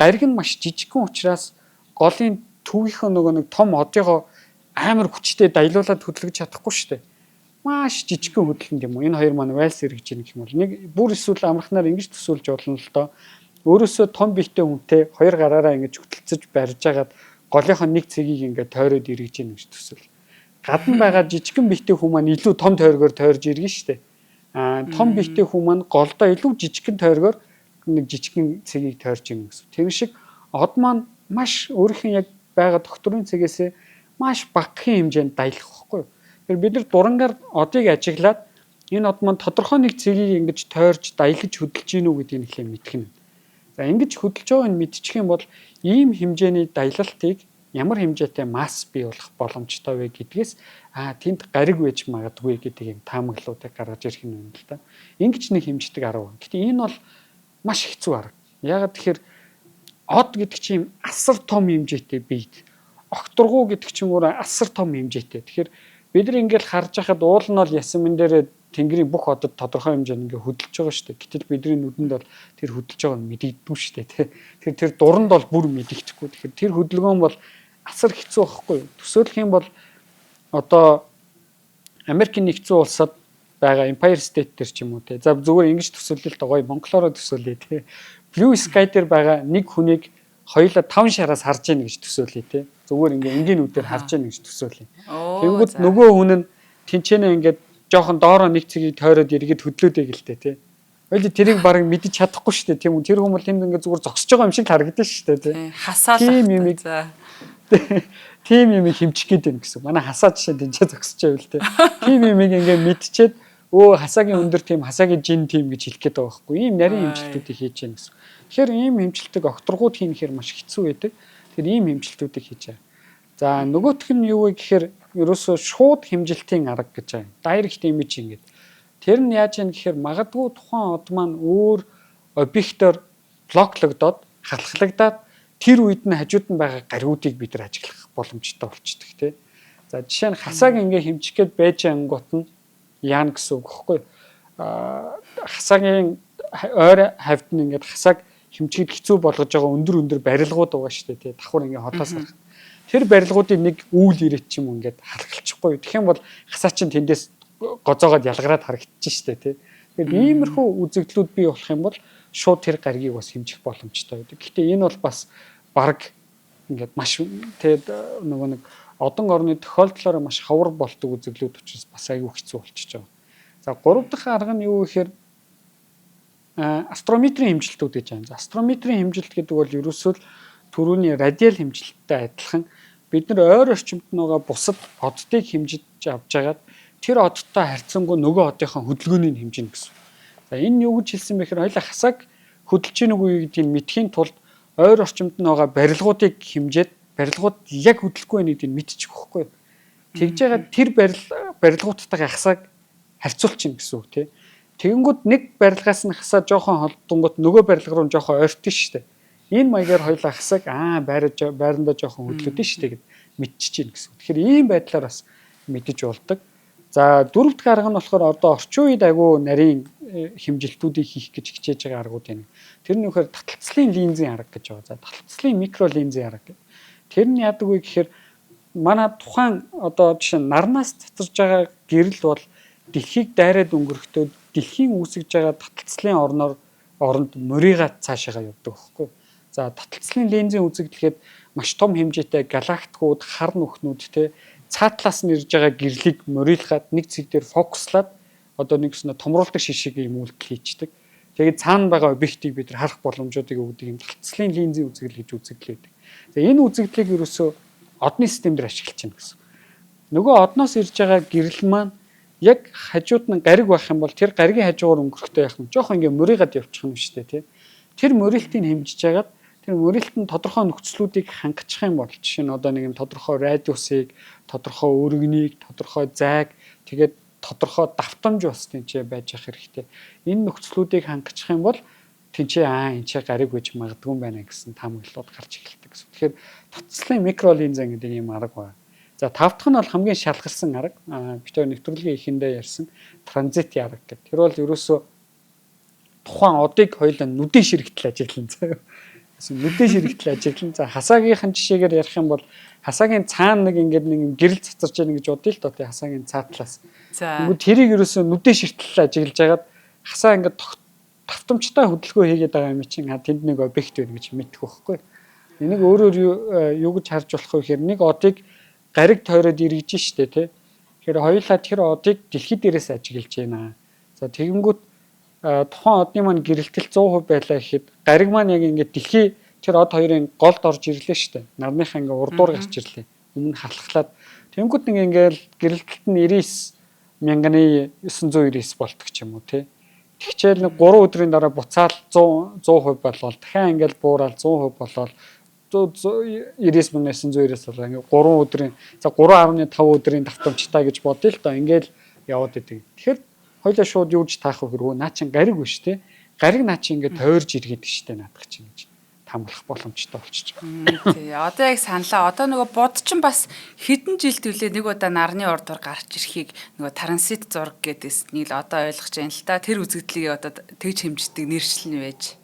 Speaker 2: гариг нь маш жижигхэн учраас голын төвийнхөө нөгөө нэг том одыгоо амар хүчтэй даялуулад хөдөлгөж чадахгүй шүү дээ. Маш жижигхэн хөдөлгөнд юм уу? Энэ хоёр маань вальс эргэж ийн гэх юм бол нэг бүр эсвэл амархнаар ингэж төсөөлж болно л доо. Өөрөөсөө том биетэй хүнтэй хоёр гараараа ингэж хөтөлцөж барьж агаад голынхоо нэг цэгийг ингээд тойроод эргэж ийн гэж төсөөл. Гадна байгаа жижигхэн биетэй хүн маань илүү том тойргоор тойрж иргэн штэ. Аа том биетэй хүн маань голдоо илүү жижигхэн тойргоор нэг жижигхэн цэгийг тойрж ирнэ гэсэн. Тэр шиг од маань маш өөрийнх нь яг байгаа докторын цэгээсээ маш багахан хэмжээнд даялах байхгүй юу. Тэгэхээр бид нар дурангаар одыг ажиглаад энэ од маань тодорхой нэг цэгийг ингэж тойрж даялаж хөдөлж гинүү гэдгийг нэхлээ мэдэх нь. За ингэж хөдөлж байгааг нь мэдчих юм бол ийм хэмжээний даялалтыг ямар хэмжээтэй масс бий болох боломжтой вэ гэдгээс тэнд гариг байж магадгүй гэдэг юм таамаглалуудыг гаргаж ирэх юм л да. Ингэж нэг хэмждэг арга. Гэтэ энэ бол маш хэцүү арга. Яагаад тэгэхээр од гэдэг чинь асар том хэмжээтэй биед. Огторгуу гэдэг чинь өөр асар том хэмжээтэй. Тэгэхээр бид нар ингээл харж байхад уул нь бол ясан мэн дээр тэнгэрийн бүх одод тодорхой хэмжээнд ингээ хөдөлж байгаа шүү дээ. Гэтэл бидний нүдэнд бол тэр хөдөлж байгааг нь мэдэгддэггүй шүү дээ, тэ. Тэр тэр дуранд бол бүр мэдэгдэхгүй. Тэгэхээр тэр хөдөлгөөн бол асар хэцүү байхгүй юу? Төсөөлөх юм бол одоо Америкийн нэгдсэн улсад байгаа Empire State дээр ч юм уу те. За зүгээр ингэж төсөөлөл л гоё монголоороо төсөөлье те. Blue Sky дээр байгаа нэг хүнийг хоёулаа 5 шараас харж яах гэж төсөөлье те. Зүгээр ингээ энгийн нүдээр харж яах гэж төсөөлье. Тэнгүүд нөгөө хүн нь тэнцэнэ ингээд жоохон доороо нэг цэгийг тойроод эргээд хөдлөөд гэлтэй те. Хоёул тэрийг баг мэдэж чадахгүй шүү дээ тийм үү. Тэр хүн бол тэнд ингээд зүгээр зогсож байгаа юм шиг л харагдана шүү дээ те.
Speaker 1: Хасаалах.
Speaker 2: Тийм юмыг тийм юм хэмжих гээд байна гэсэн. Манай хасаа жишээ тэнцээ зогсож байвал те. Тийм юмыг ингээд мэдчихэд өө хасаагийн өндөр тийм хасаагийн жин тийм гэж хэлэх гээд байгаа байхгүй. Ийм нарийн хэмжилтүүдийг хийж яах гэсэн. Тэгэхээр ийм хэмжилтийг огторгууд хийхээр маш хэцүү байдаг. Тэр ийм хэмжилтүүдийг хийж байгаа. За нөгөөх нь юу вэ гэхээр ерөөсөө шууд хэмжилтийн арга гэж байгаа. Direct imaging гэдэг. Тэр нь яаж юм гэхээр магадгүй тухайн од маань өөр объектоор блоклогдоод халахлагдаад тэр үед нь хажууд нь байгаа гариудыг бид нар ажиглах боломжтой болчдөг тий. За жишээ нь хасааг ингээ хэмжих гээд байж ангууд нь яана гэсэн үг байхгүй. Хасаагийн ойр хавьд нь ингээд хасааг хэмжихэд хэцүү болгож байгаа өндөр өндөр барилгууд байгаа шүү дээ тий. Давхар ингээ холоос харах. Тэр барилгуудын нэг үүл ирээд ч юм уу ингээд халахлчихгүй. Тэгэх юм бол хасаа чинь тэндээс гозоогоод ялгараад харагдчих шүү дээ тий. Тэгэхээр иймэрхүү үзэгдлүүд бий болох юм бол шууд тэр гаригийг бас хэмжих боломжтой байдаг. Гэхдээ энэ бол бас баг ингээд маш тэгээд нөгөө нэг одон орны тохиолдлоороо маш ховор болдог үзэглүүд учраас бас аюу хэцүү болчихж байгаа. За гурав дахь арга нь юу гэхээр астрометрийн хэмжилтүүд гэж байна. За астрометрийн хэмжилт гэдэг бол ерөөсөө л түрүүний радиал хэмжилттэй адилхан бид нар ойр орчимд байгаа бусад оддыг хэмжиж авч хагаад тэр одтой харьцангуй нөгөө одынхоо хөдөлгөөнийг хэмжинэ гэсэн. За энэ юу гэж хэлсэн бэ гэхээр хоёлаа хасаг хөдөлж гин үгүй гэдгийг мэдхийн тулд ойр орчимд нь байгаа барилгуудыг хэмжээд барилгууд яг хөдлөхгүй байх гэдгийг мэдчих واخгүй. Тэгж яагаад тэр барилгуудтайгаа хасаг харьцуулчихна гэсэн үг тий. Тэгэнгүүт нэг барилгаас нь хасаа жоохон холдонгууд нөгөө барилга руу жоохон ойртон шүү дээ. Энэ маягаар хоёлаа хасаг аа байрандаа жоохон хөдлөдөн шүү дээ гэд мэдчихэж гин гэсэн. Тэгэхээр ийм байдлаар бас мэдэж болдог. За дөрөв дэх арга нь болохоор одоо орчин үед айгүй нарийн хэмжилтүүдийг хийх гэж хичээж байгаа аргууд юм. Тэр нь нөхөр таталцлын линзийн арга гэж байгаа. За таталцлын микро линзийн арга гэх. Тэр нь яадаг вэ гэхээр манай тухайн одоо жишээ нь нарнаас цацарж байгаа гэрэл бол дэлхийг дайраад өнгөрөхдөө дэлхийн үүсгэж байгаа таталцлын орноор оронд морийга цаашаага явдаг байхгүй. За таталцлын линзийн үзэгдлэхэд маш том хэмжээтэй галактикууд, хар нүхнүүд те цаатлаас нь ирж байгаа гэрлийг морийлгаад нэг цэг дээр фокуслаад одоо нэг гэснэ томруулдаг шишиг юм үйлдэл хийчдэг. Тэгээд цаана байгаа объектыг бид нар харах боломжуудыг өгдөг юм таталцлын линзийн үзэгдэл гэж үзэгдэл байдаг. За энэ үзэгдлийг ерөөсөө одны систем дээр ашиглаж байна гэсэн. Нөгөө одноос ирж байгаа гэрэл маань яг хажууд нь гариг байх юм бол тэр гаригийн хажуугаар өнгөрөхдөө яах нь жоохон ингээ мөрийгад явчих юм шүү дээ тий. Тэр мөрилтийг хэмжиж хагаад тэр мөрилт нь тодорхой нөхцлүүдийг хангачих юм бол жишээ нь одоо нэг юм тодорхой радиусыг, тодорхой өргөнийг, тодорхой зайг тэгээд тодорхой давтамж бас тэнцээ байж ах хэрэгтэй. Энэ нөхцлүүдийг хангачих юм бол тэнцээ аа энэ ч гариг байж магадгүй юм байна гэсэн таамаглалууд гарч эхэлдэг гэсэн. Тэгэхээр татцлын микролинза гэдэг ийм арга байна. За тав дахь нь бол хамгийн шалгарсан арга. Би тэр нэвтрүүлгийн эхэндээ ярьсан транзитын арга гэдэг. Тэр бол ерөөсөө тухайн одыг хоёулаа нүдэн ширэгтэл ажиглан заяа. Нүдэн ширэгтэл ажиглан. За хасаагийнхан жишээгээр ярих юм бол хасаагийн цаана нэг ингээд нэг гэрэл цацарч яах гэж бодъё л доо тий хасаагийн цаа талаас. Тэгвэл тэрийг ерөөсөө нүдэн ширтэл ажиглаж хагаад хасаа ингээд тавтамжтай хөдөлгөөн хийгээд байгаа юм чинь тэнд нэг объект байна гэж мэдэх байхгүй. Энийг өөрөөр юу гэж харж болох вэ гэхээр нэг одыг гариг тойроод эргэж штэ тий. Тэгэхээр хоёулаа тэр одыг дэлхий дээрээс ажиглаж байна. За тэгэнгүүт тухайн одны маань гэрэлтэл 100% байлаа гэхэд гариг маань яг ингээд дэлхий тэр од хоёрын голд орж ирлээ штэ. Нарныхаа ингээд урдуур гарч ирлээ. Өмнө халахлаад тэгэнгүүт нэг ингээд гэрэлтэлт нь 99,999 болдог ч юм уу тий. Тэгчээл нэг 3 өдрийн дараа буцаал 100 100% болвол дахиад ингээд буураад 100% болоод 99,999 болоо ингээд 3 өдрийн за 3.5 өдрийн давтамжтай гэж бодъё л доо ингээд яваад идэг. Тэгэхээр хоёлаа шууд юу ч таах вэ хэрвээ наа чин гариг биш те. Гариг наа чин ингээд тойрж иргээд штэ наадах чинь гэж таамаглах боломжтой болчихж байгаа.
Speaker 1: Тий. Одоо яг саналаа. Одоо нөгөө буд чинь бас хэдэн жил төлөө нэг удаа нарны урдуур гарч ирэхийг нөгөө транзит зураг гэдээс нэг л одоо ойлгож байна л та. Тэр үзэгдлийг одоо тэгж хэмждэг нэршил нь байж.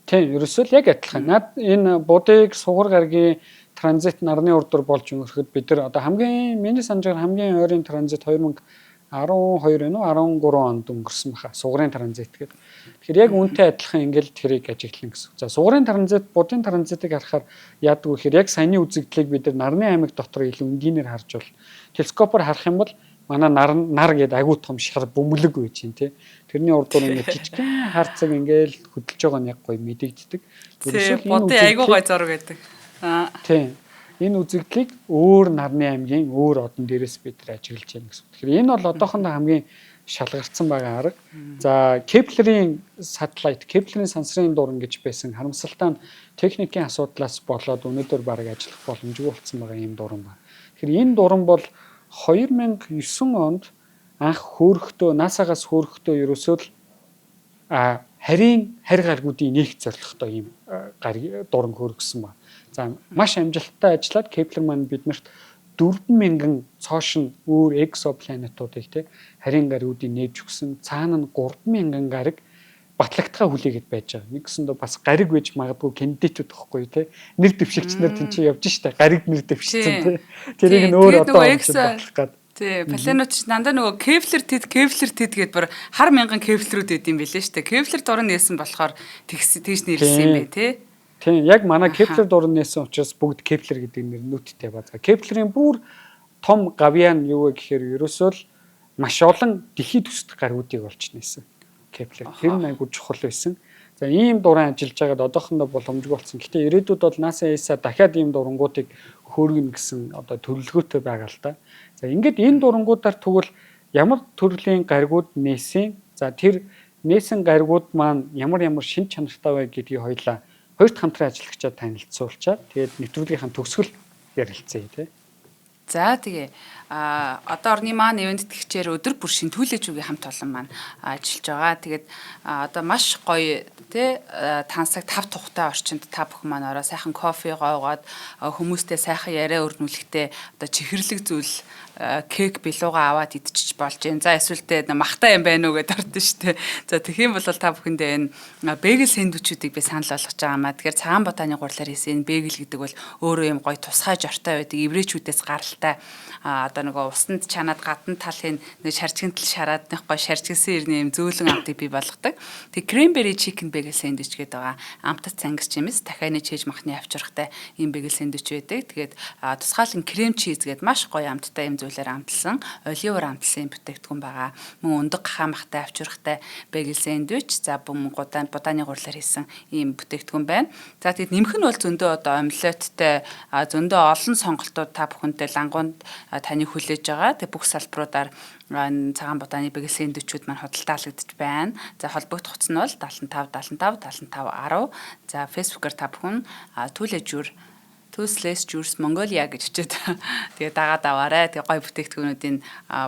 Speaker 2: Тийм, ерөөсөө л яг адилхан. Наад энэ будыг сугар гарагийн транзит нарны урдуур болж өнгөрөхөд бид нар одоо хамгийн миний санаж байгаа хамгийн ойрын транзит 2012 нүү 13 онд өнгөрсөн баха. Сугарын транзит гэдэг. Тэгэхээр яг үүнтэй адилхан ингээл тэрийг ажиглана гэсэн. За сугарын транзит, будын транзитыг харахаар яадаг вэ гэхээр яг саяны үзэгдлийг бид нар нарны аймаг дотор илүү энгийнээр харж бол телескопоор харах юм бол манай нар нар гээд агуу том шар бөмбөлөг байж чинь тий. Тэрний урдуур ингээд жижигхэн хар цаг ингээл хөдөлж байгаа нь яг гоё мэдэгддэг.
Speaker 1: Ерөөсөө будын айгуу гоё зураг байдаг.
Speaker 2: Аа. Тийм. Энэ үзэгдлийг өөр нарны аймгийн өөр одон дээрээс бид нар ажиглаж байна гэсэн. Тэгэхээр энэ бол одоохондоо хамгийн шалгарсан байгаа арга. За Кеплерийн satellite, Кеплерийн сансрын дуран гэж байсан. Харамсалтай нь техникийн асуудлаас болоод өнөөдөр бараг ажиллах боломжгүй болсон байгаа ийм дуран байна. Тэгэхээр энэ дуран бол 2009 онд анх хөөрөхдөө NASA-гаас хөөрөхдөө ерөөсөө л харийн харь гаргуудын нэг зорилготой ийм гариг дуран хөөргсөн ба. За маш амжилттай ажиллаад Кеплер маань биднэрт 4000 цоошин өөр экзопланетуудыг те харийн гаригуудыг нээж өгсөн. Цаана нь 3000 гариг батлагдхаа хүлээгээд байж байгаа. Нэгсэндээ бас гариг байж магадгүй кандидатууд тахгүй те. Нэр дэвшигч нар тэнцээ явж штэ. Гариг нэр дэвшсэн те. Тэрийг нь өөр одоо батлах гад.
Speaker 1: Тий, планетууд ч дандаа нөгөө Кеплер тэд Кеплер тэд гэдээ бүр хар мянган Кеплерүүд байд юм билээ шүү дээ. Кеплер дуран нээсэн болохоор тэгс тийш нэрлсэн юм бэ тий.
Speaker 2: Тийм, яг манай Кеплер дуран нээсэн учраас бүгд Кеплер гэдэг нэр нүүттэй ба. За Кеплерийн бүр том гавьяа нь юу вэ гэхээр ерөөсөө л маш олон дэлхий төсөлт гаригуудыг олж нээсэн. Кеплер. Тэр нь айгүй чухал байсан. За ийм дуран ажиллаж байгаад одоохондоо боломжгүй болсон. Гэтэ ирээдүйд бол NASA ESA дахиад ийм дурангуудыг хөөргөнө гэсэн одоо төлөвлөгөөтэй байгаа л да. За ингээд энэ дурангуудаар тэгвэл ямар төрлийн гаригууд нээсэн, за тэр нээсэн гаригууд маань ямар ямар шин чанартай вэ гэдгийг хоёлаа хоёр дахь хамтран ажиллагчаа танилцуулчаад тэгээд нэвтрүүлгийнхаа төгсгөл ярилцъя тий.
Speaker 1: За тэгээ а одоо орны маань ивент тэтгэгчээр өдөр бүр шин түлээжүүгийн хамт олон маань ажиллаж байгаа. Тэгээд одоо маш гоё тий тансаг тав тухтай орчинд та бүхэн маань ороо сайхан кофе гоогоод хүмүүстэй сайхан яриа өрнүүлэхдээ одоо чихэрлэг зүйл кек билууга аваад идчихэж болж байна. За эсвэл тэ махтай юм байна уу гэдээ ордон штэ. За тэгэх юм бол та бүхэндээ энэ бэгэл сэндвичүүдийг би санал болгож байгаа маа. Тэгэхээр цагаан ботаны гурлаар хийсэн энэ бэгэл гэдэг бол өөрөө юм гоё тусгай жортой байдаг. Еврейчүүдээс гаралтай одоо нөгөө усанд чанаад гадна талын нэг шаржигнтал шараад нэг гоё шаржигсан ирнэ юм зөөлөн амтыг бий болгодог. Тэг cranberry chicken bagel sandwich гэдэг байгаа. Амтат сангас чимэс дахианы чийж махны авчрахтай ийм bagel sandwich байдаг. Тэгээд тусгаалan крем чиз гэдэг маш гоё амттай юм зүйлээр амталсан, оливоор амталсан юм бүтээгдэхүүн байгаа. Мөн өндөг гахаа махтай авчрахтай bagel sandwich, за мөн будааны гурлаар хийсэн ийм бүтээгдэхүүн байна. За тэгэд нэмэх нь бол зөндөө одоо омлеттэй зөндөө олон сонголтууд та бүхэнтэй лангуунд таныг хүлээж байгаа. Тэг бүх салбаруудаар цагаан будааны bagel сэндвичүүд маань худалдаалагдаж байна. За холбогдох утас нь бол 75 75 75 10. За Facebook-аар та бүхэн Түлэжүр Toothless Juice Mongolia гэж хичээд тэгээ дагаад аваарай. Тэгээ гой бүтээгдэхүүнүүдийн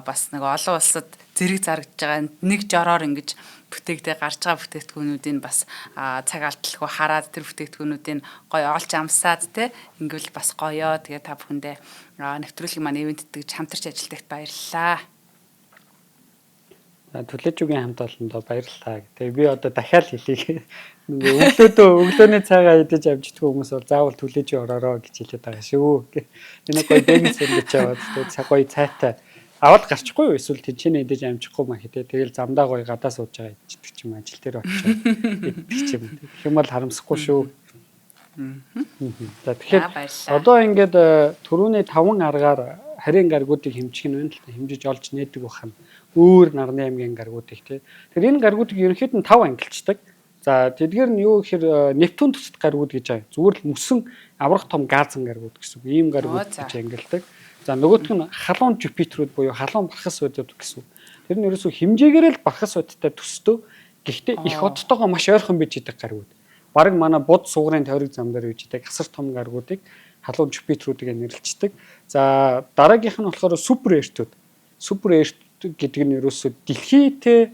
Speaker 1: бас нэг олон улсад зэрэг зарагдж байгаа нэг жороор ингэж бүтээгдээ гарч байгаа бүтээгдэхүүнүүдийн бас цаг алдалгүй хараад тэр бүтээгдэхүүнүүдийн гой олж амсаад те ингэвэл бас гоёо. Тэгээ та бүхэндээ нэвтрүүлгийг маань ивент тэтгэж хамтарч ажилладагт баярлалаа.
Speaker 2: Түлээжүүгийн хамт олондоо баярлалаа. Тэгээ би одоо дахиад хэлье. Нөгөө өглөөний цайгаа идэж амждаггүй хүмүүс бол заавал түлээжүү ороорой гэж хэлээд байгаа шүү. Энэ гоё бэгэн сэндвич аваад тэгээ гоё цайтай аваад гарчихгүй юу? Эсвэл тэнцэнэ идэж амжихгүй маа хэтэ. Тэгэл замдаа гоё гадаа сууж байгаа идчихдэг ч юм ажил дээр очиод иддэг ч юм. Тэгэх юм бол харамсахгүй шүү. За тэгэхээр одоо ингээд түрүүний 5 аргаар харийн гаргуудыг хэмжих нь байна л та. Хэмжиж олж нээдэг байх нь өөр нарны аймгийн гаргуудыг тий. Тэр энэ гаргуудыг ерөнхийд нь 5 ангилчдаг. За тэдгээр нь юу гэхээр Нептун төсөлт гаргууд гэж байгаа. Зүгээр л мөсөн аврах том газан гаргууд гэсэн үг. Ийм гаргууд гэж ангилдаг. За нөгөөх нь халуун Юпитерүүд буюу халуун бархас одууд гэсэн үг. Тэр нь ерөөсөө хэмжээгээр л бархас одтой төстэй. Гэхдээ их одтойгоо маш ойрхон бий идэг гаргууд. Бараг манай буд сугрын тойрог зам дээр бий идэг асар том гаргуудыг халуун Юпитерүүдийг нэрлэлцдэг. За дараагийнх нь болохоор супер эртүүд. Супер эрт гэдэг нь ерөөсөө дэлхийтэй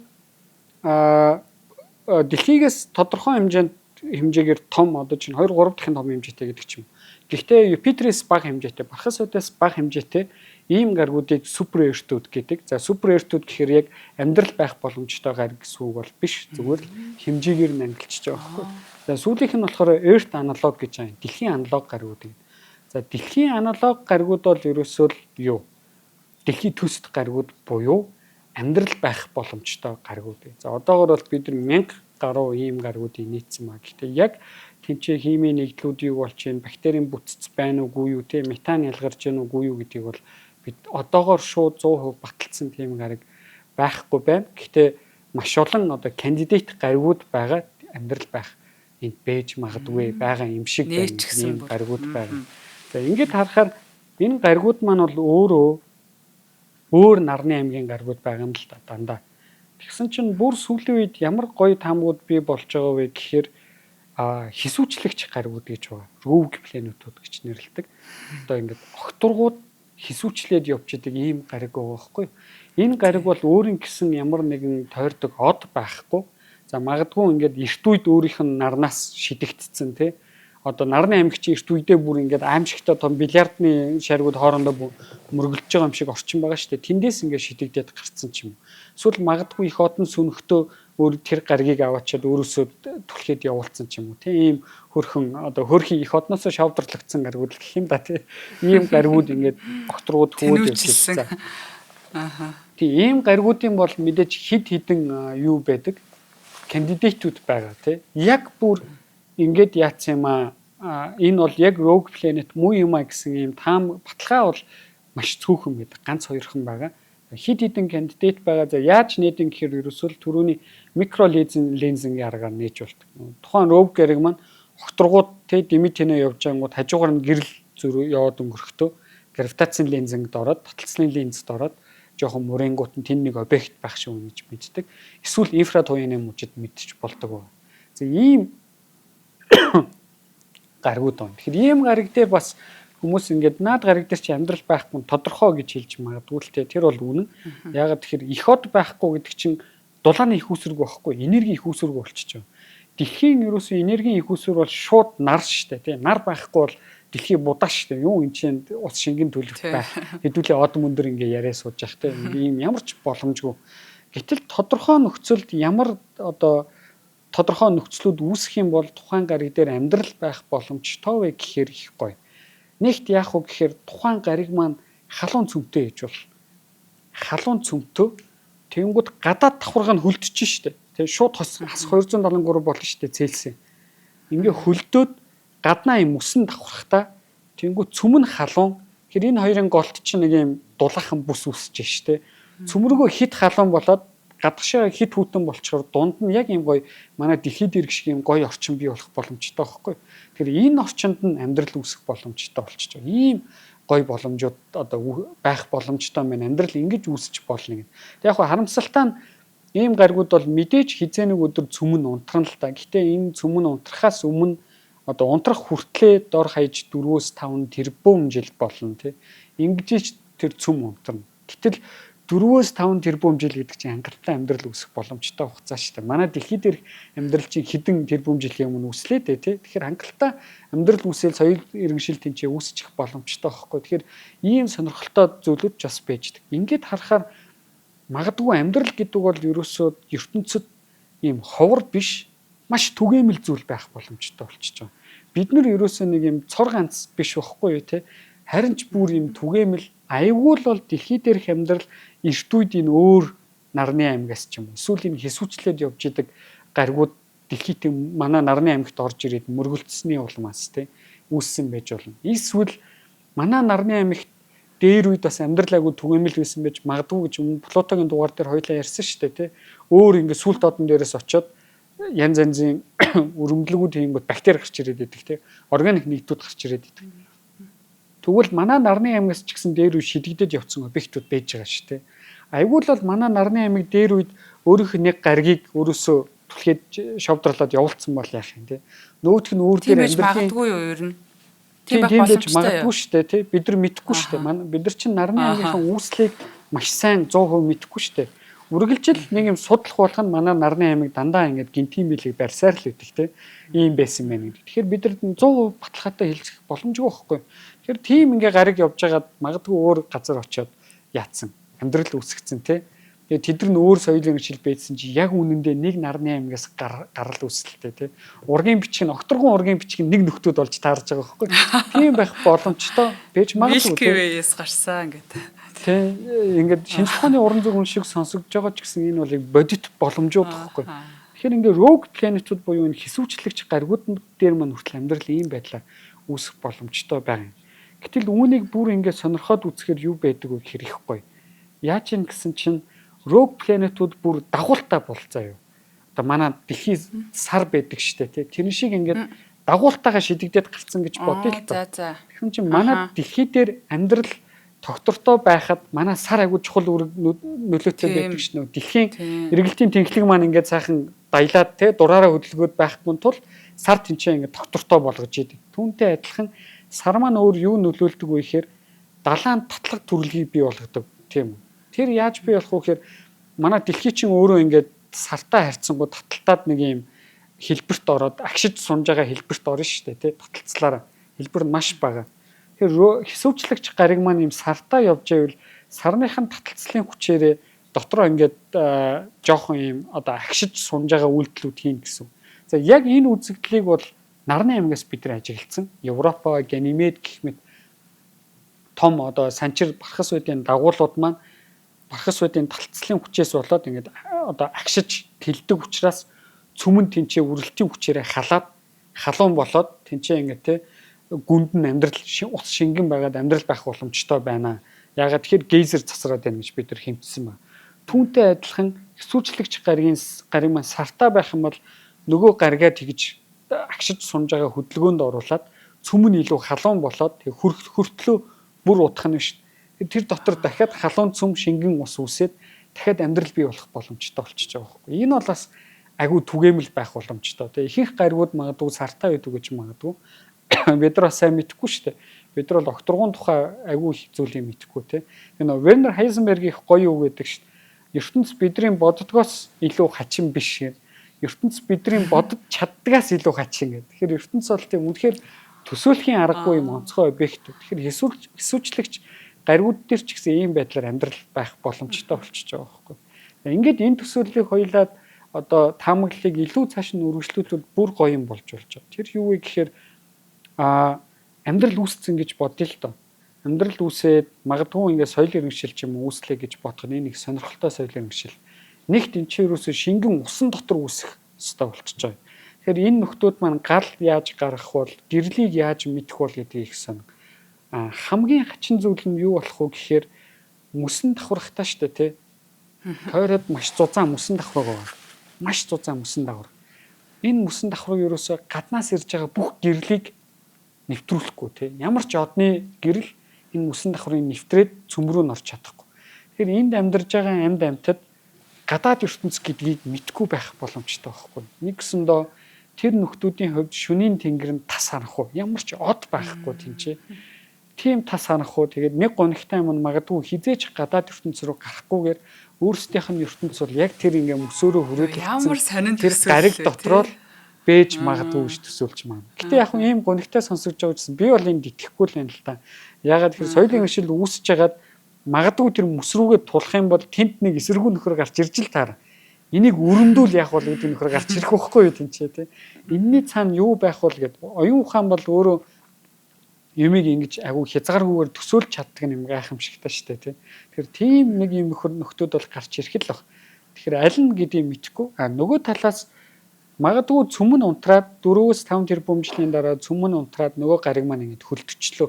Speaker 2: дэлхийгээс тодорхой хэмжээнд хэмжээгээр том одоо чинь 2 3 дахин том хэмжээтэй гэдэг ч юм. Гэхдээ Юпитерээс бага хэмжээтэй, Бархас одоос бага хэмжээтэй ийм гаргуудыг супер эртүүд гэдэг. За супер эртүүд гэхээр яг амьдрал байх боломжтой гариг гэсэн үг бол биш. Зүгээр л хэмжээгээр нь ангилчихж байгаа байхгүй. За сүүлийнх нь болохоор Earth analog гэж байгаа. Дэлхийн аналог гаргууд. За дэлхийн аналог гаргууд бол ерөөсөө л юу? Дэлхийн төсөлт гаргууд буюу амьдрал байх боломжтой гаргууд. За одоогор бол бид нар 1000 гаруй ийм гаргуудыг нийцсэн маа. Гэхдээ яг тэнцээ химийн нэгдлүүд юу болж байна, бактерийн бүтц байна уугүй юу, те метан ялгарч байна уугүй юу гэдгийг бол бид одоогоор шууд 100% баталсан тийм гариг байхгүй байна. Гэхдээ маш олон одоо кандидат гаригууд байгаа амьдрал байх энд бэж магадгүй байгаа юм шиг байна ийм гаригууд байгаа. За ингээд харахаар энэ гаригууд маань бол өөрөө өөр нарны аймгийн гаригууд байгаа юм л да дандаа. Тэгсэн чинь бүр сүүлийн үед ямар гоё таамгууд бий болж байгаа вэ гэхээр хисүүчлэгч гаригууд гэж байгаа. Rogue планетууд гэж нэрлэдэг. Одоо ингээд огторгууд хисүүчлээд явж идэг ийм гариг байгаа байхгүй. Энэ гариг бол өөрийн гэсэн ямар нэгэн тойрдог од байхгүй. За магадгүй ингээд эрт үед өөрийнх нь нарнаас шидэгдсэн тий. Одоо нарны аймагч эрт үедээ бүр ингээд аимшигтай том бильярдны шаргууд хоорондоо мөргөлдөж байгаа юм шиг орчин байгаа шүү дээ. Тэндээс ингээд шидэгдээд гарцсан ч юм уу. Эсвэл магадгүй их одон сүнхтөө өөр тэр гаригийг аваачаад өөрөөсөө түлхээд явуулсан ч юм уу тийм ийм хөрхөн одоо хөрхийн их одноосоо шавдарлагдсан гаригууд гэх юм да тийм ийм гаригууд ингээд огторгууд хөвөөд явж байсан. Тий, ийм гаригуудын бол мэдээж хэд хэдэн юу байдаг, candidate үүд байгаа тий. Яг бүр ингээд яатсан юм аа, энэ бол яг rogue planet муу юм а гэсэн ийм таам баталгаа бол маш цөөхөн байдаг. Ганц хоёрхан байгаа. Хэд хэдэн candidate байгаа. За, яаж нээдэг гэхээр ерөөсөө түрүүний micro lensing аргаар нээж болдог. Тухайн rogue гариг маань огторгууд тий дэмий тэнэ явж ангууд хажуугаар нь гэрэл зөрүү яваад өнгөрөхдөө гравитацийн lensing д ороод, таталцлын линзд ороод жоохон муренгууд нь тэнд нэг объект байх шиг гэж мэддэг. Эсвэл инфра туяаны мужид мэдчих болдог. За, ийм гаригууд байна. Тэгэхээр ийм гариг дээр бас хүмүүс ингээд наад гариг дээр чи амьдрал байхгүй тодорхой гэж хэлж магадгүй л те. Тэр бол үнэн. Яагаад тэгэхээр эх од байхгүй гэдэг чинь дулааны их үүсвэргүй байхгүй, энергийн их үүсвэргүй болчихж байгаа. Дэлхийн ерөөсөө энергийн их үүсвэр бол шууд нар штэ тий. Нар байхгүй бол дэлхий будаа штэ. Юу энэ чинь ус шингэн төлөвт байх. Хэдүүлээ од мөндөр ингээ яриа сууж явах те. Ийм ямар ч боломжгүй. Гэтэл тодорхой нөхцөлд ямар одоо тодорхой нөхцлүүд үүсэх юм бол тухайн гариг дээр амьдрал байх боломжтой вэ гэхээр их гоё. Нэгт яах вэ гэхээр тухайн гариг маань халуун цөмтэй гэж бол халуун цөмтөө тэгэнгүүт гадаад давхарга нь хөлдөж штэ. Тэгээ шууд хос хас 273 болно штэ Цельсийн. Ингээ хөлдөөд гаднаа юм үсэн давхархтаа тэгэнгүүт цөм нь халуун. Тэгэхээр энэ хоёрын голт чинь нэг юм дулаахан бүс үүсэж штэ. Цөмрөгөө хит халуун болоод гадагшаа хит хүтэн болчихоор дунд нь яг юм гоё манай дэлхий дээр шиг юм гоё орчин бий болох боломжтой байхгүй. Тэгэхээр энэ орчинд нь амьдрал үүсэх боломжтой болчихж байгаа. Ийм гоё боломжууд одоо байх боломжтой маань амьдрал ингэж үүсэж болно гэдэг. Тэг яг харамсалтай нь ийм гаригууд бол мэдээж хизээ нэг өдөр цөм нь унтрана л та. Гэтэ энэ цөм нь унтрахаас өмнө одоо унтрах хүртлээ дор хаяж 4-5 тэрбум жил болно тий. Ингэж тэр цөм унтрана. Гэтэл 4-5 тэрбум жил гэдэг чинь хангалттай амьдрал үүсэх боломжтой хугацаа шүү дээ. Манай дэлхий дээр амьдрал чинь хэдэн тэрбум жилийн өмнө үүслээ дээ тий. Тэгэхээр хангалттай амьдрал үүсэл соёл иргэншил тэнцээ үүсчих боломжтой байхгүй. Тэгэхээр ийм сонирхолтой зүйлүүд ч бас байждаг. Ингээд харахаар магадгүй амьдрал гэдэг бол ерөөсөө ертөнцид ийм ховор биш, маш түгээмэл зүйл байх боломжтой болчихж байгаа. Бид нар ерөөсөө нэг юм цор ганц биш байхгүй юу те. Харин ч бүр юм түгээмэл айгүй л бол дэлхий дээрх амьдрал эрт үед энэ өөр нарны аймагаас ч юм уу эсвэл энэ хэсүүчлээд явж идэг гаригууд дэлхийд манай нарны аймагт орж ирээд мөргөлдсөний улмаас те үүссэн байж болно. Эсвэл манай нарны аймагт дээр үед бас амьдрал айгүй түгээмэл байсан байж магадгүй гэж өмнө Плутогийн дугаар дээр хоёлаа ярьсан шүү дээ тий. Өөр ингээ сүлт одон дээрээс очиод янз янзын өрөмдлөгүүд хийнгүүт бактери гарч ирээд идэг тий. Органик нэгдүүд гарч ирээд идэг. Тэгвэл манай нарны аймагаас ч гэсэн дээр үе шидэгдээд явцсан объектууд байж байгаа шүү дээ. Айгүй л бол манай нарны аймаг дээр үед өөрийнх нь нэг гаригийг өөрөөсөө түлхээд шовдрлоод явуулсан бол яах юм те. Нөгөөх нь өөр дээр
Speaker 1: амьдралын магадгүй юу ер нь.
Speaker 2: Тийм байх боломжтой. Магадгүй шүү дээ тий. Бид нар мэдэхгүй шүү дээ. Манай бид нар чинь нарны аймгийнхын үүслийг маш сайн 100% мэдэхгүй шүү дээ. Үргэлжил нэг юм судлах болох нь манай нарны аймаг дандаа ингээд гинтийн билег барьсаар л өгдөг те. Ийм байсан байна гэдэг. Тэгэхээр бид нар 100% баталгаатай хэлцэх боломжгүй байхгүй. Тэгэхээр тийм ингээ гариг явж байгаад магадгүй өөр газар очиод яатсан. Амьдрал үүсгэсэн те. Тэгээ тэд нар өөр соёлын хичээл байдсан чи яг үнэндээ нэг нарны аймагаас гарал үүсэлтэй тий. Ургийн бичиг нь окторгон ургийн бичиг нь нэг нөхдүүд болж таарж байгаа байхгүй. Тийм байх боломжтой байж магадгүй
Speaker 1: тий. Milky Way-с гарсан гэдэг.
Speaker 2: Тий, ингээд шинжлэх ухааны уран зүйн шиг сонсогдож байгаа ч гэсэн энэ бол бодит боломжууд байхгүй. Тэгэхээр ингээд rogue planet-ууд буюу энэ хэсүүчлэгч гаригууд дээр маань хүртэл амьдрал ийм байдлаар үүсэх боломжтой байгаа юм. Гэтэл үүнийг бүр ингээд сонирхоод үзэхээр юу байдаг вэ гэхээр их гоё. Яаж юм гэсэн чинь rogue planet-ууд бүр дагуултай болцоо юу. Одоо манай дэлхий сар байдаг штэ тий. Тэр шиг ингээд дагуултайгаа шидэгдээд гарцсан гэж бодъё л
Speaker 1: доо. За.
Speaker 2: Тэгсэн чинь манай дэлхий дээр амьдрал тогтвортой байхад манай сар айгуу чухал үүрэг нөлөөтэй байдаг ш нь. Дэлхийн эргэлтийн тэнхлэг маань ингээд сайхан баялаад тий дураараа хөдөлгөөд байхгүй тул сар тэнцээ ингээд тогтвортой болгож идэг. Түүнтэй адилхан сар маань өөр юу нөлөөлдөг вэ гэхээр далайн татлаг төрөлгийг бий болгодог тийм үү. Тэр яаж бий болох вэ гэхээр манай дэлхий чинь өөрөө ингээд сартай харьцангуй таталтаад нэг юм хэлбэрт ороод агшиж сунж байгаа хэлбэрт орно шүү дээ тий таталцлаараа хэлбэр нь маш бага. Тэгэхээр хэсүүчлэгч гариг маань юм сартаа явж байвал сарныхын таталцлын хүчээрээ дотроо ингээд жоохон юм одоо агшиж сунж байгаа үйлдэлүүд хийн гэсэн. За, яг энэ үзэгдлийг бол нарны аймагаас бид нар ажигласан. Европа, Ганимед гэх мэт том одоо санчир бархас үеийн дагуулууд маань Бархас үдийн талцлын хүчээс болоод ингээд одоо агшиж тэлдэг учраас цөмөн тэнцээ үрэлтийн хүчээрээ халаад халуун болоод тэнцээ ингээд те гүнд нь амьдрал ус шингэн байгаад амьдрал байх боломжтой байна. Ягаад тэгэхээр гейзер засраад байна гэж бид нар хэмтсэн байна. Түүнтэй адилхан хэсүүчлэгч гаригийн гариг маань сартаа байх юм бол нөгөө гаригаа тэгж агшиж сунж байгаа хөдөлгөөнд оруулаад цөм нь илүү халуун болоод тэг хөртлөө бүр удах нь биш. Тэр дотор дахиад халуун цөм шингэн ус үүсээд дахиад амьдрал бий болох боломжтой болчихж байгаа байхгүй. Энэ бол бас айгүй түгээмэл байх боломжтой. Тэгээ ихэнх гаригууд магадгүй сартаа байдаг гэж магадгүй. Бид нар бас сайн мэдэхгүй шүү дээ. Бид нар бол огторгуун тухай айгүй их зүйлийг мэдэхгүй те. Тэгээ нөө Вернер Хайзенбергийн их гоё үг гэдэг шүү дээ. Ертөнц бидний боддгоос илүү хачин биш гэдэг. Ертөнц бидний бодож чаддгаас илүү хачин гэдэг. Тэгэхээр ертөнц бол тийм үнэхээр төсөөлхийн аргагүй юм онцгой объект. Тэгэхээр хэсүүчлэгч гаригууд дээр ч гэсэн ийм байдлаар амьдрал байх боломжтой болчихж байгаа байхгүй. Ингээд энэ төсөөллийг хоёулаад одоо таамаглалыг илүү цааш нь үргэлжлүүлвэл бүр гоё юм болж болж байгаа. Тэр юу вэ гэхээр амьдрал үүссэн гэж бодъё л доо. Амьдрал үүсээд магадгүй ингээд соёл иргэншил ч юм уу үүслээ гэж бодох нь энэ их сонирхолтой соёл иргэншил. Нэгт энэ чинь ерөөсөө шингэн усан дотор үүсэх ёстой болчихж байгаа. Тэгэхээр энэ нөхдүүд маань гал яаж гаргах бол, гэрлийг яаж мэдэх бол гэдгийг их сонь. Хамгийн хачин зүйл нь юу болох вэ гэхээр мөсөн давхархтаа штэ тий. Тойроод маш зузаан мөсөн давхраг байгаа. Маш зузаан мөсөн давхар. Энэ мөсөн давхраг ерөөсөө гаднаас ирж байгаа бүх гэрлийг нэвтрүүлэхгүй тий. Ямар ч одны гэрэл энэ мөсөн давхрыг нэвтрээд цөм рүү норч чадахгүй. Тэгэхээр энд амьдарж байгаа амьд амьтад гадаад ертөнц гэдгийг мэдгүй байх боломжтой байхгүй. Нэгсэндөө тэр нөхдүүдийн хувьд шөнийн тэнгэр нь тас харанхуй. Ямар ч од байхгүй тэнцээ. Тийм тас харанхуй. Тэгээд нэг гонигтай юм магадгүй хизээч гадаад ертөнц рүү гарахгүйгээр өөрсдийнх нь ертөнц бол яг тэр ингээ мөсөөрөө хүрээд
Speaker 1: ямар сонин
Speaker 2: тэр гариг дотроо л бэж магадгүй гэж төсөөлж маань. Гэтэ яг нь ийм гонигтай сонсогдож байгаа гэсэн би бол энд итгэхгүй л байна л та. Ягаад тэгэхээр соёлын иргэншил үүсэж хагаад магадгүй тэр мөс рүүгээ тулах юм бол тэнд нэг эсэргүү нөхөр гарч ирж л таараа. Энийг өрөмдүүл яах бол гэдэг нөхөр гарч ирэх байхгүй юу тэнцээ тий. Энийний цаана юу байх бол гэд оюун ухаан бол өөрөө юмыг ингэж агуу хязгааргүйгээр төсөөлж чаддаг юм гайхамшигтай штэ тий. Тэгэхээр тийм нэг юм нөхөр нөхдүүд бол гарч ирэх л баг. Тэгэхээр аль нь гэдгийг мэдэхгүй. А нөгөө талаас магадгүй цөм нь унтраад 4-5 тэрбум жилийн дараа цөм нь унтраад нөгөө гариг маань ингэж хөлтөчлөө.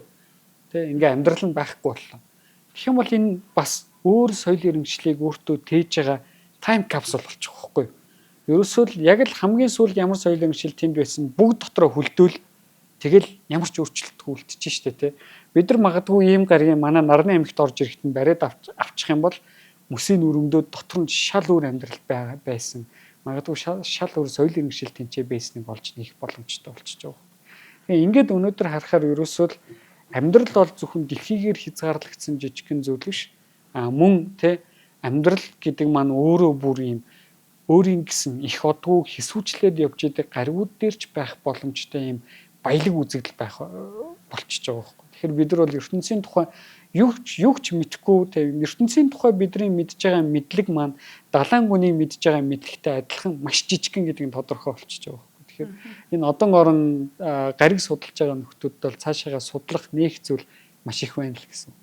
Speaker 2: Тэ ингээ амьдрал нь байхгүй боллоо. Тэгэх юм бол энэ бас өөр соёл иргэншлийг өөртөө тээж байгаа time capsule болчих واخгүй. Ерөөсөө л яг л хамгийн сүүлд ямар соёл иргэншил тэнд байсан бүгд дотроо хөлдөөл тэгэл ямар ч өөрчлөлтгүй үлдчихэж штэ тэ. Бид нар магадгүй ийм гаригийн манай нарны аймагт орж ирэхэд нь бариад авчих юм бол мөсийн өрөмдөө дотор нь шал өөр амьдрал байсан. Магадгүй шал өөр соёл иргэншил тэнцээ байсныг олж нээх боломжтой болчихж байгаа. Тэгээ ингээд өнөөдөр харахаар ерөөсөө л амьдрал бол зөвхөн дэлхийгээр хязгаарлагдсан жижигхэн зүйл биш. А мөн тэ амьдрал гэдэг маань өөрөө бүр ийм өөрийн гэсэн их одгүй хэсүүчлээд явж идэг гаригууд дээр ч байх боломжтой юм баялаг үзэгдэл байх болчихж байгаа байхгүй. Тэгэхээр бид нар бол ертөнцийн тухай юу ч мэдэхгүй тийм ертөнцийн тухай бидний мэдж байгаа мэдлэг маань далайн гүний мэдж байгаа мэдлэгтэй адилхан маш жижигхэн гэдэг нь тодорхой болчихж байгаа байхгүй. Тэгэхээр энэ одон орон гариг судалж байгаа нөхдүүд бол цаашаага судлах нээх зүйл маш их байна л гэсэн.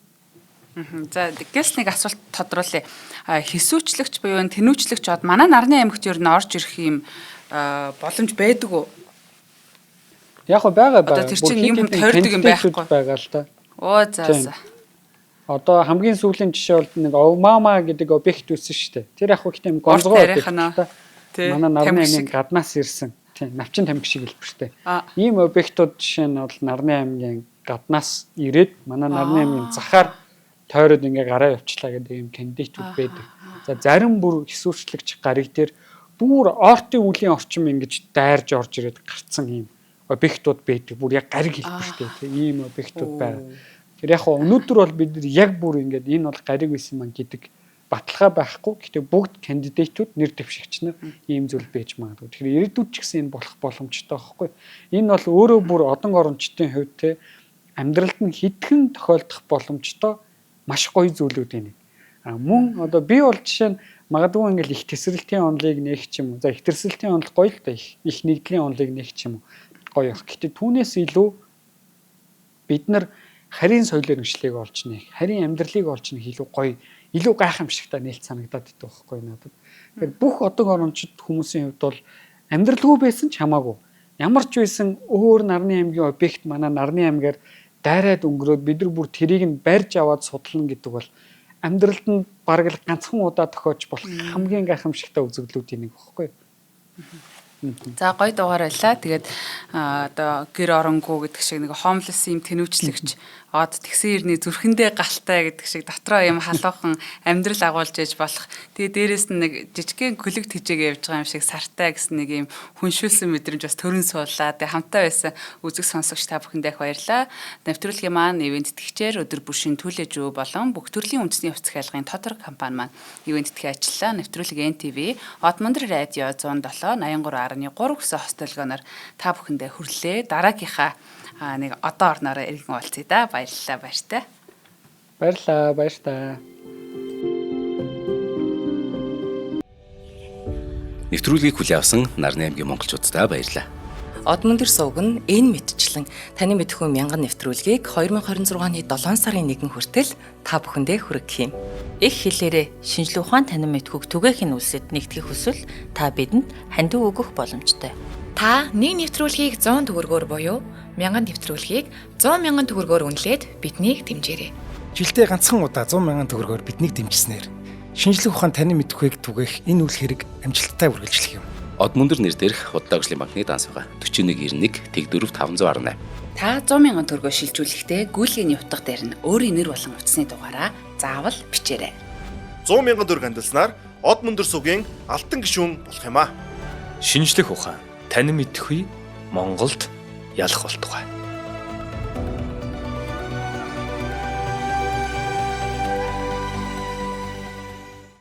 Speaker 1: За гэс нэг асуулт тодруулъя. Хэсүүчлэгч буюу энэ тэнүүчлэгч од манай нарны аймагт ер нь орж ирэх юм боломж байдаг уу?
Speaker 2: Яг го байгаа
Speaker 1: Одоо тэр чинь юм тойрдог юм байхгүй.
Speaker 2: Байгаа л та.
Speaker 1: Оо за за.
Speaker 2: Одоо хамгийн сүүлийн жишээ бол нэг Оумама гэдэг объект үүссэн шүү дээ. Тэр яг хөө юм гонзгой объект та. Манай нарны аймгийн гаднаас ирсэн. Тийм, навчин тамхи шиг хэлбэртэй. Ийм объектууд жишээ нь бол нарны аймгийн гаднаас ирээд манай нарны аймгийн захаар тойроод ингээ гараа явчлаа гэдэг ийм кандидатууд байдаг. За зарим бүр хэсүүчлэгч гариг дээр бүр ортын үлийн орчим ингэж дайрж орж ирээд гарцсан ийм объектууд байдаг. Бүр яг гариг хэлбэртэй тийм ийм объектууд байгаа. Тэр яг өнөөдөр бол бид нар яг бүр ингээд энэ бол гариг байсан ман гэдэг баталгаа байхгүй. Гэтэ бүгд кандидатууд нэр дэвшигч нар ийм зүйл байж магадгүй. Тэгэхээр ирээдүйд ч гэсэн энэ болох боломжтой байхгүй. Энэ бол өөрөө бүр одон орончдын хувьд те амьдралд нь хитгэн тохиолдох боломжтой маш гоё зүйлүүд байна. А мөн одоо би бол жишээ нь магадгүй ингээл их тесрэлтийн онолыг нээх ч юм уу. За их тесрэлтийн онол гоё л да их нэгдлийн онолыг нээх ч юм уу гоё их. Гэтэ түүнээс илүү бид нар харийн соёл иргэншлийг олж нээх, харийн амьдралыг олж нээх илүү гоё илүү гайхамшигтай нээлт санагдаад байдаг байхгүй надад. Тэгэхээр бүх одог орончид хүмүүсийн хувьд бол амьдралгүй байсан ч хамаагүй. Ямар ч байсан өөр нарны аймгийн объект манай нарны аймгаар дайраад өнгөрөөд бид нар бүр тэрийг нь барьж аваад судлана гэдэг бол амьдралд нь бараг л ганцхан удаа тохиож болох хамгийн гайхамшигтай үзэгдлүүдийн нэг байхгүй юу?
Speaker 1: За, гоё дугаар байлаа. Тэгээд одоо гэр оронгүй гэдэг шиг нэг homeless юм тэнүүчлэгч од тэгсэн ирний зүрхэндээ галтай гэдэг шиг дотроо юм халуухан амьдрал агуулж ээж болох. Тэгээд дээрэс нь нэг жижигхэн күлэг тэжээгээ явж байгаа юм шиг сартай гэсэн нэг юм хүншүүлсэн мэдрэмж бас төрөн суулаа. Тэгээд хамтаа байсан үзэг сонсогч та бүхэндээ их баярлалаа. Нэвтрүүлгийн маань ивээн тэтгэгчээр өдөр бүр шинэ түлээж болон бүх төрлийн үндэсний хувьцат захиалгын Тодор компани маань ивээн тэтгэх ажиллаа. Нэвтрүүлэг NTV, Од Мөндөр радио 107 83.3 гэсэн хост долгионоор та бүхэндээ хүрлээ. Дараагийнхаа нэг одоо орноороо иргэн уулзъя да. Баярлалаа, баяртай.
Speaker 2: Баярлалаа, баяртай.
Speaker 3: Нэвтрүүлгийг хүлээн авсан Нарны аймгийн монголчууддаа баярлалаа.
Speaker 4: Од мөндөр сувг нь энэ мэтчлэн таны мэдэхүй мянган нэвтрүүлгийг 2026 оны 7 сарын 1 хүртэл та бүхэндээ хүргэх юм.
Speaker 5: Их хэлээрээ шинжлэх ухаан танин мэдхүйг түгээхин үлсэд нэгтгэх хүсвэл та бидэнд хандив өгөх боломжтой.
Speaker 6: Та нэг нэвтрүүлгийг 100 төгрөгөөр буюу 1000 нэвтрүүлгийг 100 мянган төгрөгөөр үнэлээд биднийг дэмжээрэй.
Speaker 7: Жилдээ ганцхан удаа 100 мянган төгрөгөөр биднийг дэмжсэнээр шинжлэх ухаан танин мэдэхүйг түгээх энэ үйл хэрэг амжилттай үргэлжлэх юм.
Speaker 3: Од мөндөр нэр дээрх Худалдаа хөгжлийн банкны данс байгаа. 4191 Тэг4 518.
Speaker 1: Та 100 мянган төгрөгөөр шилжүүлэхдээ гүйлгээний утга дээр нь өөрийн нэр болон утасны дугаараа заавал бичээрэй.
Speaker 8: 100 мянган төгрөг хандилснаар Од мөндөр сувгийн алтан гишүүн болох юм аа.
Speaker 9: Шинжлэх ухаан танин мэдэхүй Монголд ялах болтугай.